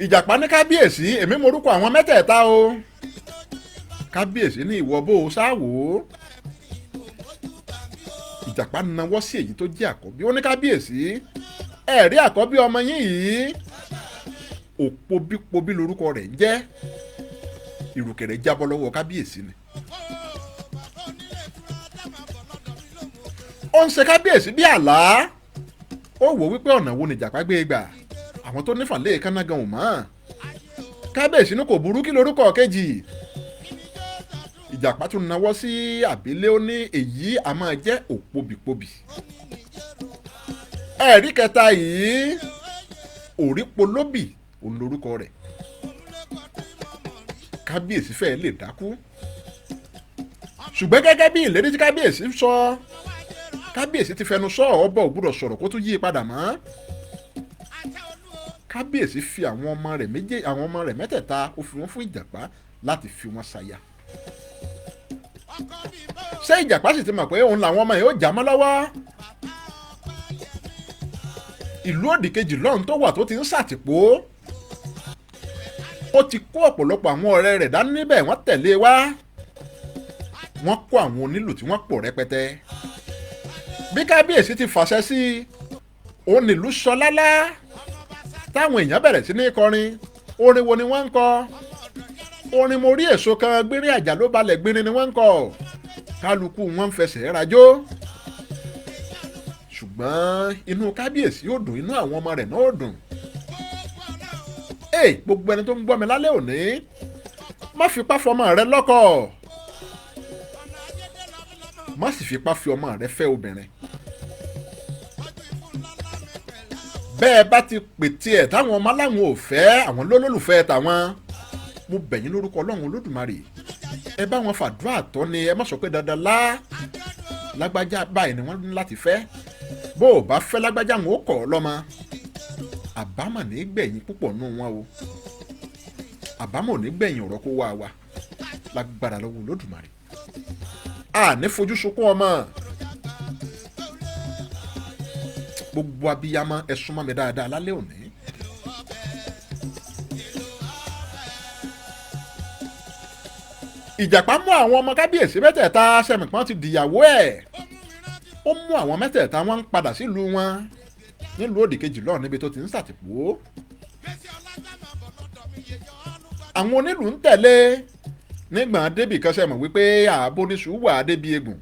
Speaker 2: Ìjàpá ní kábíyèsí èmi morúkọ àwọn mẹ́tẹ̀ẹ̀ta o. Kábíyèsí ní ìwọ bó o sáwò ó. Ìjàpá nawọ́ sí èyí tó jẹ́ àkọ́bí ó ní kábíyèsí ẹ̀rí àkọ́bí ọmọ yín yìí òpobípobí lorúkọ rẹ̀ ń jẹ́. Ìrùkẹ̀rẹ̀ jábọ́ lọ́wọ́ kábíyèsí ni. Ó ń ṣe kábíyèsí bí àlá. Ó wò wípé ọ̀nà wo ni Ìjàpá gbé gbà, àwọn tó nífà lé kánná gan ò mọ̀. Kábíyèsí ní kò burú, kí lorúkọ kejì. Ìjàpá tún nawọ́ sí àbílẹ̀ ó ní èyí a máa jẹ́ òpobìpobì. Ẹ̀rí kẹta yìí òrípolóbì òun lorúkọ rẹ̀. Kábíyèsí fẹ́ẹ́ lè dákú, ṣùgbọ́n gẹ́gẹ́ bí ìlérí tí kábíyèsí sọ, kábíyèsí ti fẹnu sọ ọbọ̀ ò gbúdọ̀ sọ̀rọ̀ kó tún yí padà mọ́. Kábíyèsí fi àwọn ọmọ rẹ̀ méje, àwọn ọmọ rẹ̀ mẹ́tẹ̀ẹ̀ta ó fi wọ́n fún Ìjàpá láti fi wọ́n ṣaya. Ṣé Ìjàpá sì ti mọ̀ pé òun làwọn ọmọ yìí ó já mọ́ lọ́wọ́? Ìlú òdìkejì lọ́hùn tó wà tó ti ń ṣàtìpó, ó ti kó ọ̀pọ̀lọpọ̀ àwọn ọ̀rẹ́ rẹ̀ dání níbẹ̀, wọ́n tẹ̀lé wá. Wọ́n kó àwọn onílù tí wọ́n pọ̀ rẹpẹtẹ. Bí kábíyèsí ti fàṣẹ sí i, òun nílùú sọ lálá táwọn èèyàn bẹ̀rẹ̀ sí ní kọrin. Orin wo ni wọ́n ń kọ? Orin mo rí èso kan gbìnrín àjà ló balẹ̀ gbìnrín ni wọ́n ń kọ. Kálukú wọn ń fẹsẹ̀ rajó. Ṣùgbọ́n inú kábíyèsí ò dùn, inú àwọn ọmọ rẹ̀ náà ò dùn. Ee, gbogbo ẹni tó ń gbọ́ mi lálẹ́ òní, má fipá fọmọ rẹ lọ́kọ, má sì fipá fi ọmọ rẹ fẹ́ obìnrin. Bẹ́ẹ̀ bá ti pètè ẹ̀ táwọn ọmọ aláwọn ò fẹ́, àwọn lólólùfẹ́ tàwọn, mo bẹ̀ yín lórúkọ Ọlọ́run Olódùmarè, ẹ bá wọn fàdúrà tọ́ ni, ẹ má sọ pé dandan lá lágbájá báyìí ni wọ́n ní láti fẹ́. Bó o bá fẹ́ lágbájá wọn ó kọ̀ ọ́ lọ́mọ. Àbámọ̀ ní gbẹ̀yìn púpọ̀ nù wọn o, àbámọ̀ ní gbẹ̀yìn ọ̀rọ̀ kó wá wa lágbára lọ́wọ́ Olódùmarè. A ní fojú sunkún ọmọ. Gbogbo abiyamọ ẹ súnmọ́ mi dáadáa lálẹ́ òní. Ìjàpá mú àwọn ọmọ kábíyèsí mẹ́tẹ̀ẹ̀ta sẹ́mìpọ́n ti dìyàwó ẹ̀. Ó mú àwọn mẹ́tẹ̀ẹ̀ta wọn ń padà sílùú wọn nílùú òdìkejì lọ́ọ̀ níbi tó ti ń ṣàtìpó. Àwọn onílù ń tẹ̀lé nígbà débì kan sẹ́mọ̀ wípé ààbò níṣu wà débi egbùn.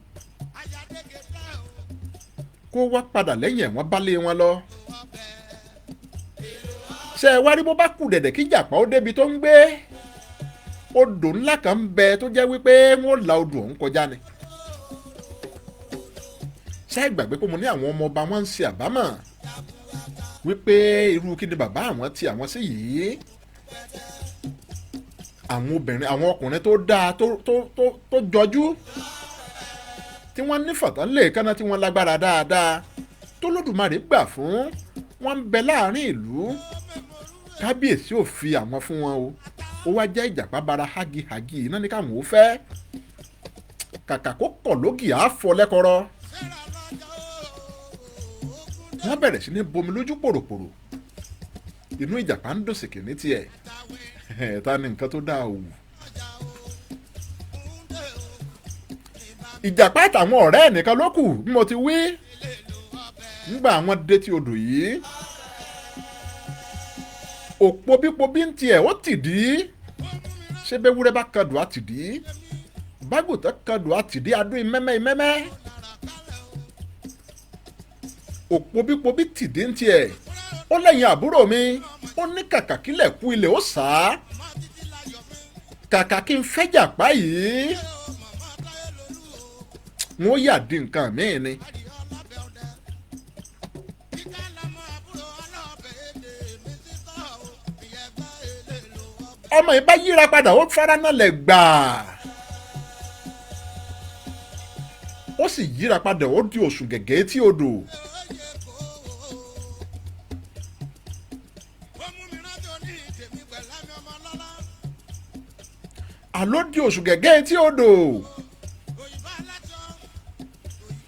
Speaker 2: Kó wá padà lẹ́yìn ẹ̀ wọ́n bá lé wọn lọ. Ṣé ẹ wá rí bó bá kù dẹ̀dẹ̀ kí Ìjàpá ó débi tó ń gbé? Odò ńlá kan ń bẹ tó jẹ́ wípé wọ́n la odò ọ̀hún kọjá ni. Ṣé ẹ gbàgbé pé mo ní àwọn ọmọ ọba wọn ń ṣe àbámọ̀ wípé irú kí ni bàbá àwọn ti àwọn sí yìí? Àwọn obìnrin, àwọn ọkùnrin tó dáa tó jọjú tí wọ́n ní fàtán lè kánná tí wọ́n lágbára dáadáa tó Lódùmarè gbà fún wọn ń bẹ láàrin ìlú. Kábíyèsí ò fi àwọn fún wọn o, ó wá jẹ́ Ìjàpá bara hágihàgi iná ní káwọn ò fẹ́. Kàkà kó kọ̀ lógì á fọ lẹ́kọ̀rọ̀. Wọ́n bẹ̀rẹ̀ sí ní bomi lójú pòròpòrò. Inú Ìjàpá ń dùn sìkì ní tiẹ̀. Ta ni nǹkan tó dáa òwú. Ìjàpá àtàwọn ọ̀rẹ́ ẹ̀ nìkan ló kù bí mo ti wí. Ńgbà àwọn dé tí odò yìí, òpobípobí ń tiẹ̀ ó tìdí. Ṣé bẹ́wúrẹ́ bá kadùn á tìdí, bágùtàn kadùn á tìdí, adún ìmẹ́mẹ́ ìmẹ́mẹ́. Òpóbípóbí tìdí ń tiẹ̀, ó lẹ́yìn àbúrò mi, ó ní kàkà kílẹ̀ kú ilẹ̀ ó sá, kàkà kí n fẹ́ jàpá yìí wọ́n yà di nǹkan míì ni. Ọmọ yìí bá yíra padà, ó faranalẹ̀ gbàá, ó sì yíra padà, ó di òsùn gẹ̀gẹ́ tí odò. Àló di òsùn gẹ̀gẹ́ tí odò.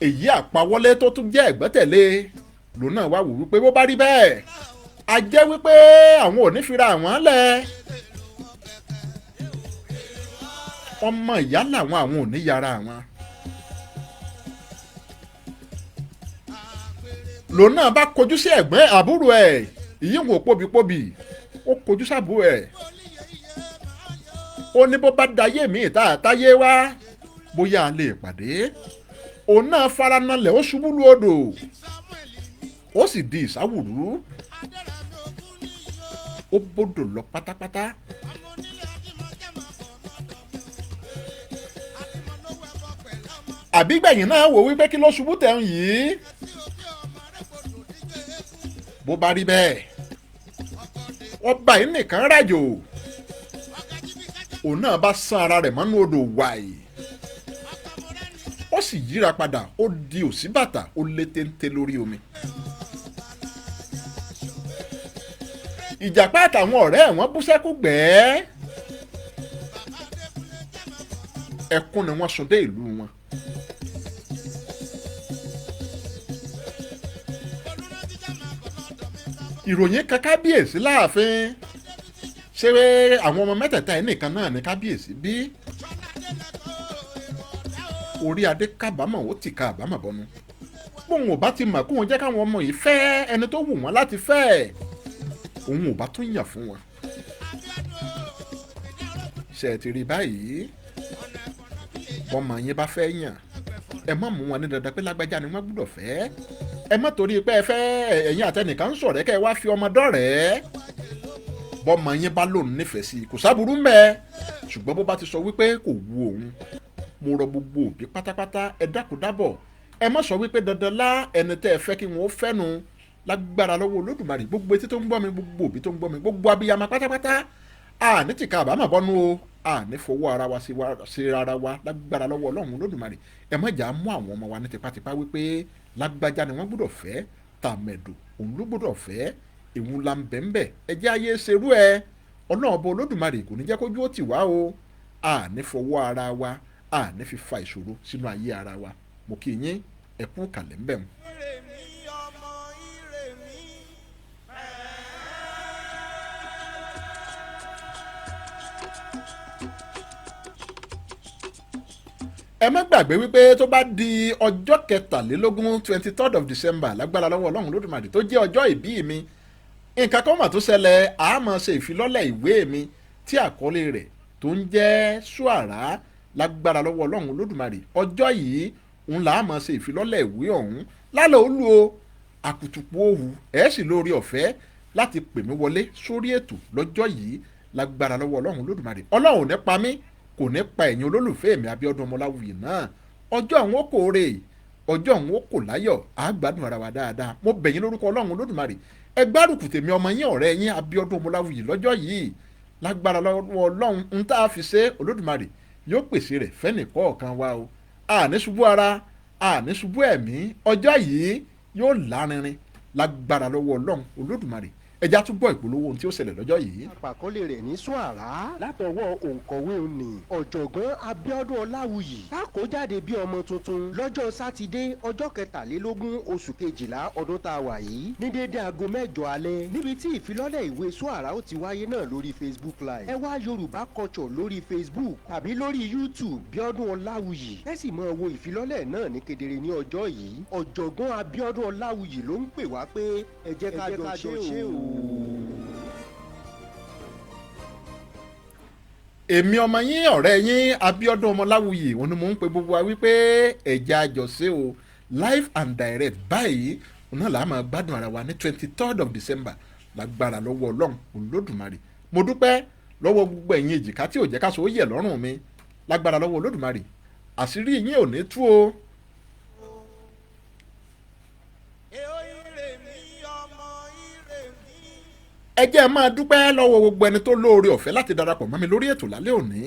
Speaker 2: Èyí àpawọlé tó tún jẹ́ ẹ̀gbẹ́tẹ̀lé lòun náà wá wò wípé bó bá rí bẹ́ẹ̀, a jẹ́ wípé àwọn ò ní fira àwọn lẹ̀, ọmọ ìyá làwọn, àwọn ò ní yára àwọn. Lòun náà bá kojú sí ẹ̀gbọ́n àbúrò ẹ̀, ìyíwò póbipóbi, ó kojú sábúrò ẹ̀, ó ní bó bá dayé mi ìta àtayé wá bóyá a lè pàdé. Òun náà faranalẹ̀, ó ṣubú lu odò, ó sì di ìsáwùrú, ó bódò lọ pátápátá. Àbígbẹ̀yìn náà wò wípé kí ló ṣubú tẹ̀ ń yìí, bó bá rí bẹ́ẹ̀, ọba yìí nìkan ràjò, òun náà bá sán ara rẹ̀ mọ́nú odò wàì, ó sì yíra padà, ó di òsínbàtà, ó lé téńté lórí omi. Ìjàpá àtàwọn ọ̀rẹ́ ẹ̀ wọ́n bú sẹ́kù gbẹ́ẹ́, ẹkún ni wọ́n sun dé ìlú wọn. Ìròyìn kan kábíyèsí láàfin, ṣé àwọn ọmọ mẹ́tẹ̀ẹ̀ta yìí nìkan náà ní kábíyèsí bí? Orí adé kábàámọ̀, ó tìka àbámọ̀ bọnu. Bóun ò bá ti mọ̀ kóun jẹ́ káwọn ọmọ yìí fẹ́ ẹni tó wù wọ́n láti fẹ́, òun ò bá tún yàn fún wọn. Ṣé ẹ ti rí báyìí? Bọ́mọ yín bá fẹ́ yàn, ẹ má mú wọn ní dandan pé lágbájá ni wọ́n gbúdọ̀ fẹ́. Ẹ má torí pé ẹ fẹ́ ẹ̀yin àtẹnìkan ń sọ̀rẹ́ kẹ́ ẹ wá fi ọmọ dọ́rẹ̀ẹ́. Bọ́mọ yín bá lòun nífẹ̀ẹ́ sí i, kò sábúrú mẹ́, ṣùgbọ́n bó bá ti sọ wípé kò wu òun, mo rọ gbogbo òbí pátápátá, ẹ dákun dábọ̀, ẹ má sọ wípé dandan lá ẹni tẹ́ ẹ fẹ́ kí wọ́n fẹ́nu. Lágbára lọ́wọ́ Olódùmarè, gbogbo etí tó ń gbọ́ mi, gbogbo òbí tó ń gbọ́ mi, gbogbo abiyamọ pátápátá, àní tìka àbámọ̀ bọ́nú o, àní fọwọ́ ara wa sí ara wa. Lágbára lọ́wọ́ Ọlọ́run Olódùmarè, ẹ má jà á mú àwọn ọmọ wa ní tipátipá wípé lágbájá ni wọ́n gbọ́dọ̀ fẹ́, tàmẹ̀dù òun ló gbọ́dọ̀ fẹ́, ìwọ̀n la ń bẹ̀ńbẹ̀. Ẹ jẹ́ ayé ṣerú ẹ. Ọlọ́run ọba Olódùmarè kò ní jẹ́ kójú ó tì wá o. Àní fọwọ́ ara wa, àní fi fa ìṣòro sínú ayé ara wa. Mo kí yín, ẹ kú kàlẹ́ ń bẹ̀ mu. Ẹ má gbàgbé wípé tó bá di ọjọ́ 23, 23rd of December, lágbára lọ́wọ́ Ọlọ́run Olódùmarè, tó jẹ́ ọjọ́ ìbí mi, nǹkan kan mà tó ṣẹlẹ̀. A máa ṣe ìfilọ́lẹ̀ ìwé mi tí àkọlé rẹ̀ tó ń jẹ́ Ṣùàrà. Lágbára lọ́wọ́ Ọlọ́run Olódùmarè, ọjọ́ yìí ń là á máa ṣe ìfilọ́lẹ̀ ìwé ọ̀hún lálẹ́ olú o àkùtùpù òwú. Ẹ̀ sì lórí ọ̀fẹ́ láti pè mí wọlé sórí ètò lọ́jọ́ yìí. Lágbára lọ́wọ́ Ọlọ́run Olódùmarè, Ọlọ́run ò ní pa mí, kò ní pa ẹ̀yin olólùfẹ́ mi Abíọ́dún Ọmọláwuyì náà. Ọjọ́ àwọn ó kò rè, ọjọ́ àwọn ó kò láyọ̀, á gbádùn ara wa dáadáa. Mo bẹ̀ yín lórúkọ Ọlọ́run Olódùmarè, ẹ gbárùkù tèmi ọmọ yín, ọ̀rẹ́ yín Abíọ́dún Ọmọláwuyì lọ́jọ́ yìí. Lágbára lọ́wọ́ Ọlọ́run, ń tá a fi ṣe, Olódùmarè yóò pèsè rẹ̀ fẹ́nì kọ̀ọ̀kan wa o. Àní ṣubú ara, àní ṣubú ẹ̀mí. Ọjọ́ yìí yóò lárinrin lágbára lọ́wọ́ Ọlọ́run Olódùmarè. Ẹja tún gbọ́ ìpolówó ohun tí ó ṣẹlẹ̀ lọ́jọ́ yìí.
Speaker 4: Àpàkọ́lé rẹ̀ ní Ṣùàrà látọwọ́ òǹkọ̀wé òní ọ̀jọ̀gbọ́n Abíọ́dún Ọláwuyì, tákòjáde bí ọmọ tuntun lọ́jọ́ sátidé, ọjọ́ 23 oṣù 12 ọdún tá a wà yìí, ní déédé aago 8 alẹ́, níbi tí ìfilọ́lẹ̀ ìwé Ṣùàrà ó ti wáyé náà lórí Facebook Live. Ẹ wá Yorùbá Culture lórí Facebook tàbí lórí YouTube Bíọ́dún Ọláwuyì, ẹ sì máa wo ìfilọ́lẹ̀ náà ní kedere ní ọjọ́ yìí. Ọ̀jọ̀gbọ́n Abíọ́dún Ọláwuyì ló ń pè wá pé ẹ jẹ́ ká jọ ṣe o.
Speaker 2: Èmi ọmọ yín, ọ̀rẹ́ yín Abíọ́dún Ọmọláwuyì, òun ni mò ń pe gbogbo wa wípé ẹ̀jẹ̀ àjọṣe o, live and direct báyìí. Náà làá máa gbádùn ara wa ní 23rd of December lágbára lọ́wọ́ Ọlọ́run Olódùmarè. Mo dúpẹ́ lọ́wọ́ gbogbo ẹ̀yin èjìká tí ò jẹ́ káṣọ ó yẹ̀ lọ́rùn mi lágbára lọ́wọ́ Olódùmarè. Àṣírí yín ò ní tú o. Ẹ jẹ́ máa dúpẹ́ lọ́wọ́ gbogbo ẹni tó lóore ọ̀fẹ́ láti darapọ̀ mọ́ mi lórí ètò lálẹ́ òní.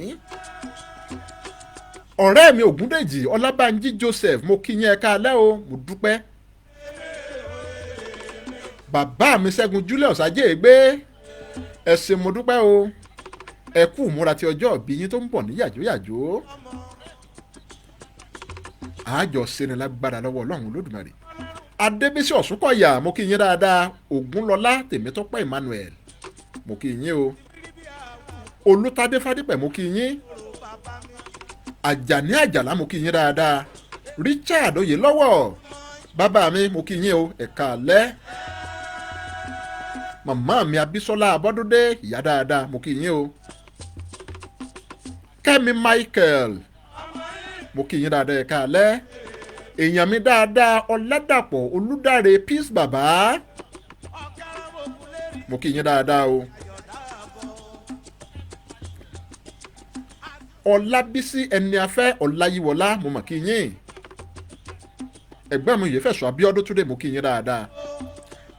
Speaker 2: Ọ̀rẹ́ mi Ògúndèjì Ọlábánjí Joseph, mo kí yín, ẹ káalẹ́ o, mo dúpẹ́. Bàbá mi Ṣẹ́gun Julius Ajéègbé, ẹ ṣé, mo dúpẹ́ o. Ẹ kú ìmúra ti ọjọ́ ìbí yín tó ń bọ̀ ní yàjóyàjó. Àjọ ṣeni lágbára lọ́wọ́ Ọlọ́run Olódùmarè. Adébísí Ọ̀ṣúnkọ̀yà, mo kí yín dáadáa. Ògúnlọlá Tèmítọ́pẹ́ Emmanuel, mo kí yín o. Olùtadé Fádípẹ̀, mo kí yín. Àjàní Àjàlá, mo kí yín dáadáa. Richard Oyèlọ́wọ̀, bàbá mi, mo kí yín o, ẹ̀ka alẹ́. Màmá mi Abísọ́lá Abọ́dúndé, ìyá dáadáa, mo kí yín o. Kẹ́mi Michael, mo kí yín dáadáa, ẹ̀ka alẹ́. Èèyàn mi dáadáa Ọládàpọ̀ Olúdáre Peace bàbá, mo kí yín dáadáa o. Ọlábísí ẹni afẹ́ Ọláyíwọlá, mo mà kí yín. Ẹ̀gbọ́n mi Yèéfẹ̀sọ Abíọ́dún Túndé, mo kí yín dáadáa.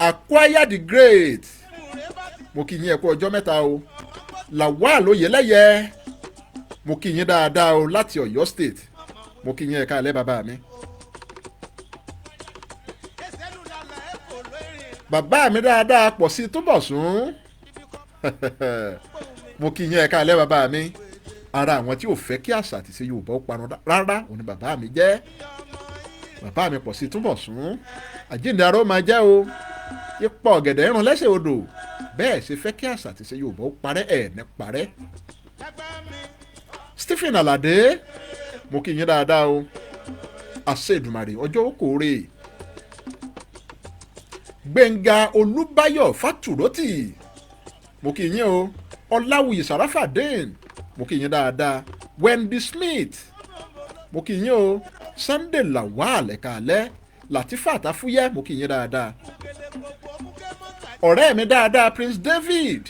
Speaker 2: Acquire the Great, mo kí yín, ẹ kú ọjọ́ mẹ́ta o. Lawal Oyèlẹ́yẹ, mo kí yín dáadáa o láti Ọ̀yọ́ State, mo kí yín, ẹ káalẹ́ bàbá mi. Bàbá mi dáadáa pọ̀ sí Túbọ̀sún, mo kí yín, ẹ káalẹ́ bàbá mi. Ara àwọn tí ò fẹ́ kí àṣà àti ìṣe Yorùbá ó parun rárá òun ni bàbá mi jẹ́. Bàbá mi pọ̀ sí Túbọ̀sún, àjíǹde ara ó máa jẹ́ o. Ipò ọ̀gẹ̀dẹ̀ ń run lẹ́sẹ̀ odò, bẹ́ẹ̀ ṣe fẹ́ kí àṣà àti ìṣe Yorùbá ó parẹ́ ẹ̀ ní parẹ́. Stephen Alade, mo kí yín dáadáa o. Àṣẹ Èdùmàrè ọjọ́ òkòrè. Gbẹ̀ngà Olúbáyọ̀ Fátúrótì, mo kí yín o. Ọláwùyí Sàràfàdéen, mo kí yín dáadáa. Wendy Smith, mo kí yín o. Sunday Lawal, ẹ̀ka alẹ́. Latifat Afúyẹ́, mo kí yín dáadáa. Ọ̀rẹ́ mi dáadáa Prince David,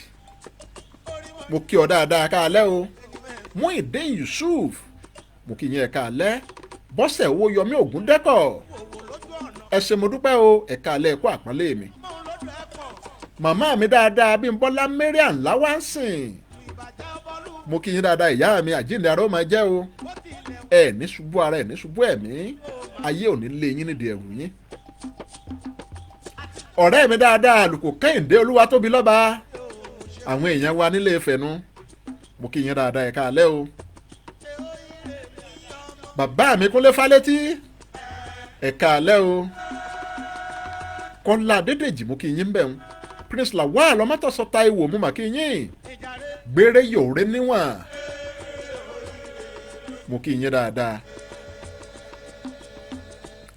Speaker 2: mo kí ọ dáadáa, káalẹ́ o. Muideen Yusuf, mo kí yín, ẹ̀ka alẹ́. Bọ́sẹ̀ owó Yọmí Ògúndẹ́kọ̀, ẹ ṣé mo dúpẹ́ o, ẹ̀ka alẹ́, ẹ̀kọ́ àpọ́nlé mi. Màmá mi dáadáa Bímbọ́lá Mariam Láwánsìn, mo kí yín dáadáa. Ìyá mi, àjíǹde ara ó máa jẹ́ o. Ẹ ní ṣubú ara, ẹ ní ṣubú ẹ̀mí, ayé ò ní lé yín nídìí ẹ̀rù yín. Ọ̀rẹ́ mi dáadáa Àlùkò Kẹ́hìndé Olúwatóbi lọ́ba, àwọn èèyàn wa nílé Ifẹ̀ nu, mo kí yín dáadáa, ẹ̀ka alẹ́ o. Bàbá mi Kúnlé Fálétí, ẹ̀ka alẹ́ o. Kọ́lá Adédèjì, mo kí yín bẹ̀ ń. Prince Lawal Ọmọ́tọ̀sọ Táíwò, mo mà kí yín. Gbére yòóré níwọ̀n, mo kí yín dáadáa.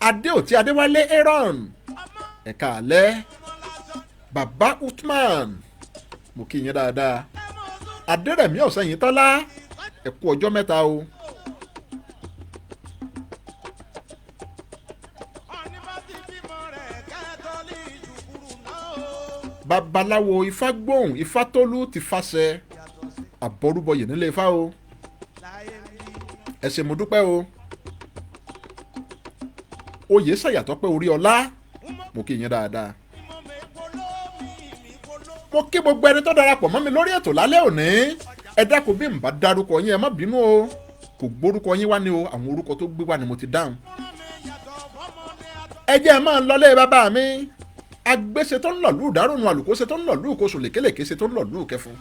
Speaker 2: Adéòtí Adéwálé Aaron, ẹ̀ka alẹ́. Bàbá Uthman, mo kí yín dáadáa. Adérẹ̀mí Ọ̀sẹ̀yìntọ́lá, ẹ kú ọjọ́ mẹ́ta o. Babaláwo Ifágbóhùn Ifátólú ti fàṣẹ àbọrúbọyè nílé Ifá o, ẹ ṣé mo dúpẹ́ o. Oyè ṣàyàtọ̀ pé orí ọlá, mo kí yín dáadáa. Mo kí gbogbo ẹni tó darapọ̀ mọ́ mi lórí ètò lálẹ́ òní. Ẹ dákun, bí n bá dárúkọ yín, ẹ má bínú o. Kò gbórúkọ yín wá ní o, àwọn orúkọ tó gbé wá ni mo ti dáhùn. Ẹ jẹ́ ẹ máa lọlé bàbá mi. Agbése tó ń lọ̀lú ìdárònú, àlùkòse tó ń lọ̀lú ìkóṣù, lèkélèké ṣe tó ń lọ̀lú ìkẹfun.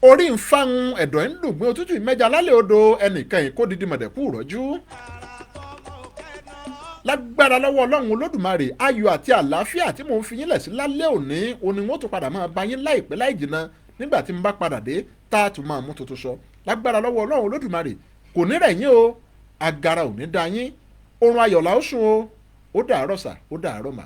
Speaker 2: Orí ń fáwọn ẹ̀dọ̀ ń dùgbìn òtútù ìmẹ́ja lálẹ́ odò, ẹnìkan ìkó didi mọ̀dẹ̀kú rọ́jú. Lágbára lọ́wọ́ Ọlọ́run Olódùmarè, ayọ̀ àti àlàáfíà tí mò ń fi yín lẹ̀ sí lálẹ́ òní òní, wọ́n tún padà máa bá yín láìpẹ́ láì jìnnà nígbà tí mo bá padà dé tá a tún máa mú tuntun sọ. Lágbára lọ́wọ́ Ọlọ́run Olódùmarè, kò ní rẹ̀ yín o, agara ò ní da yín, oorun ayọ̀ la ó sùn o. Ó dàárọ̀ sà, ó dàárọ̀ mà.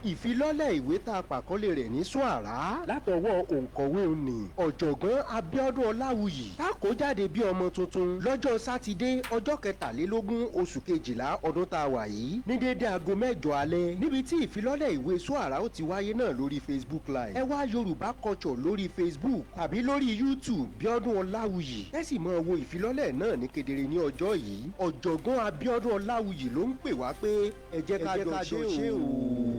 Speaker 4: Ìfilọ́lẹ̀ ìwé tá a pàkọ́lé rẹ̀ ní Suara látọwọ́ òǹkọ̀wé òní ọ̀jọ̀gbọ́n Abíọ́dún Ọláwuyì tá a kó jáde bí ọmọ tuntun lọ́jọ́ sátidé ọjọ́ 23 oṣù kejìlá ọdún tá a wà yìí ní déédé aago 8 alẹ́ níbi tí ìfilọ́lẹ̀ ìwé Suara ó ti wáyé náà lórí Facebook Live. Ẹ wá Yorùbá Culture lórí Facebook tàbí lórí YouTube Bíọ́dún Ọláwuyì, ẹ sì máa wo ìfilọ́lẹ̀ náà ní kedere ní ọjọ́ yìí. Ọ̀jọ̀gbọ́n Abíọ́dún Ọláwuyì ló ń pè wá pé ẹ jẹ́ ká jọ ṣe o.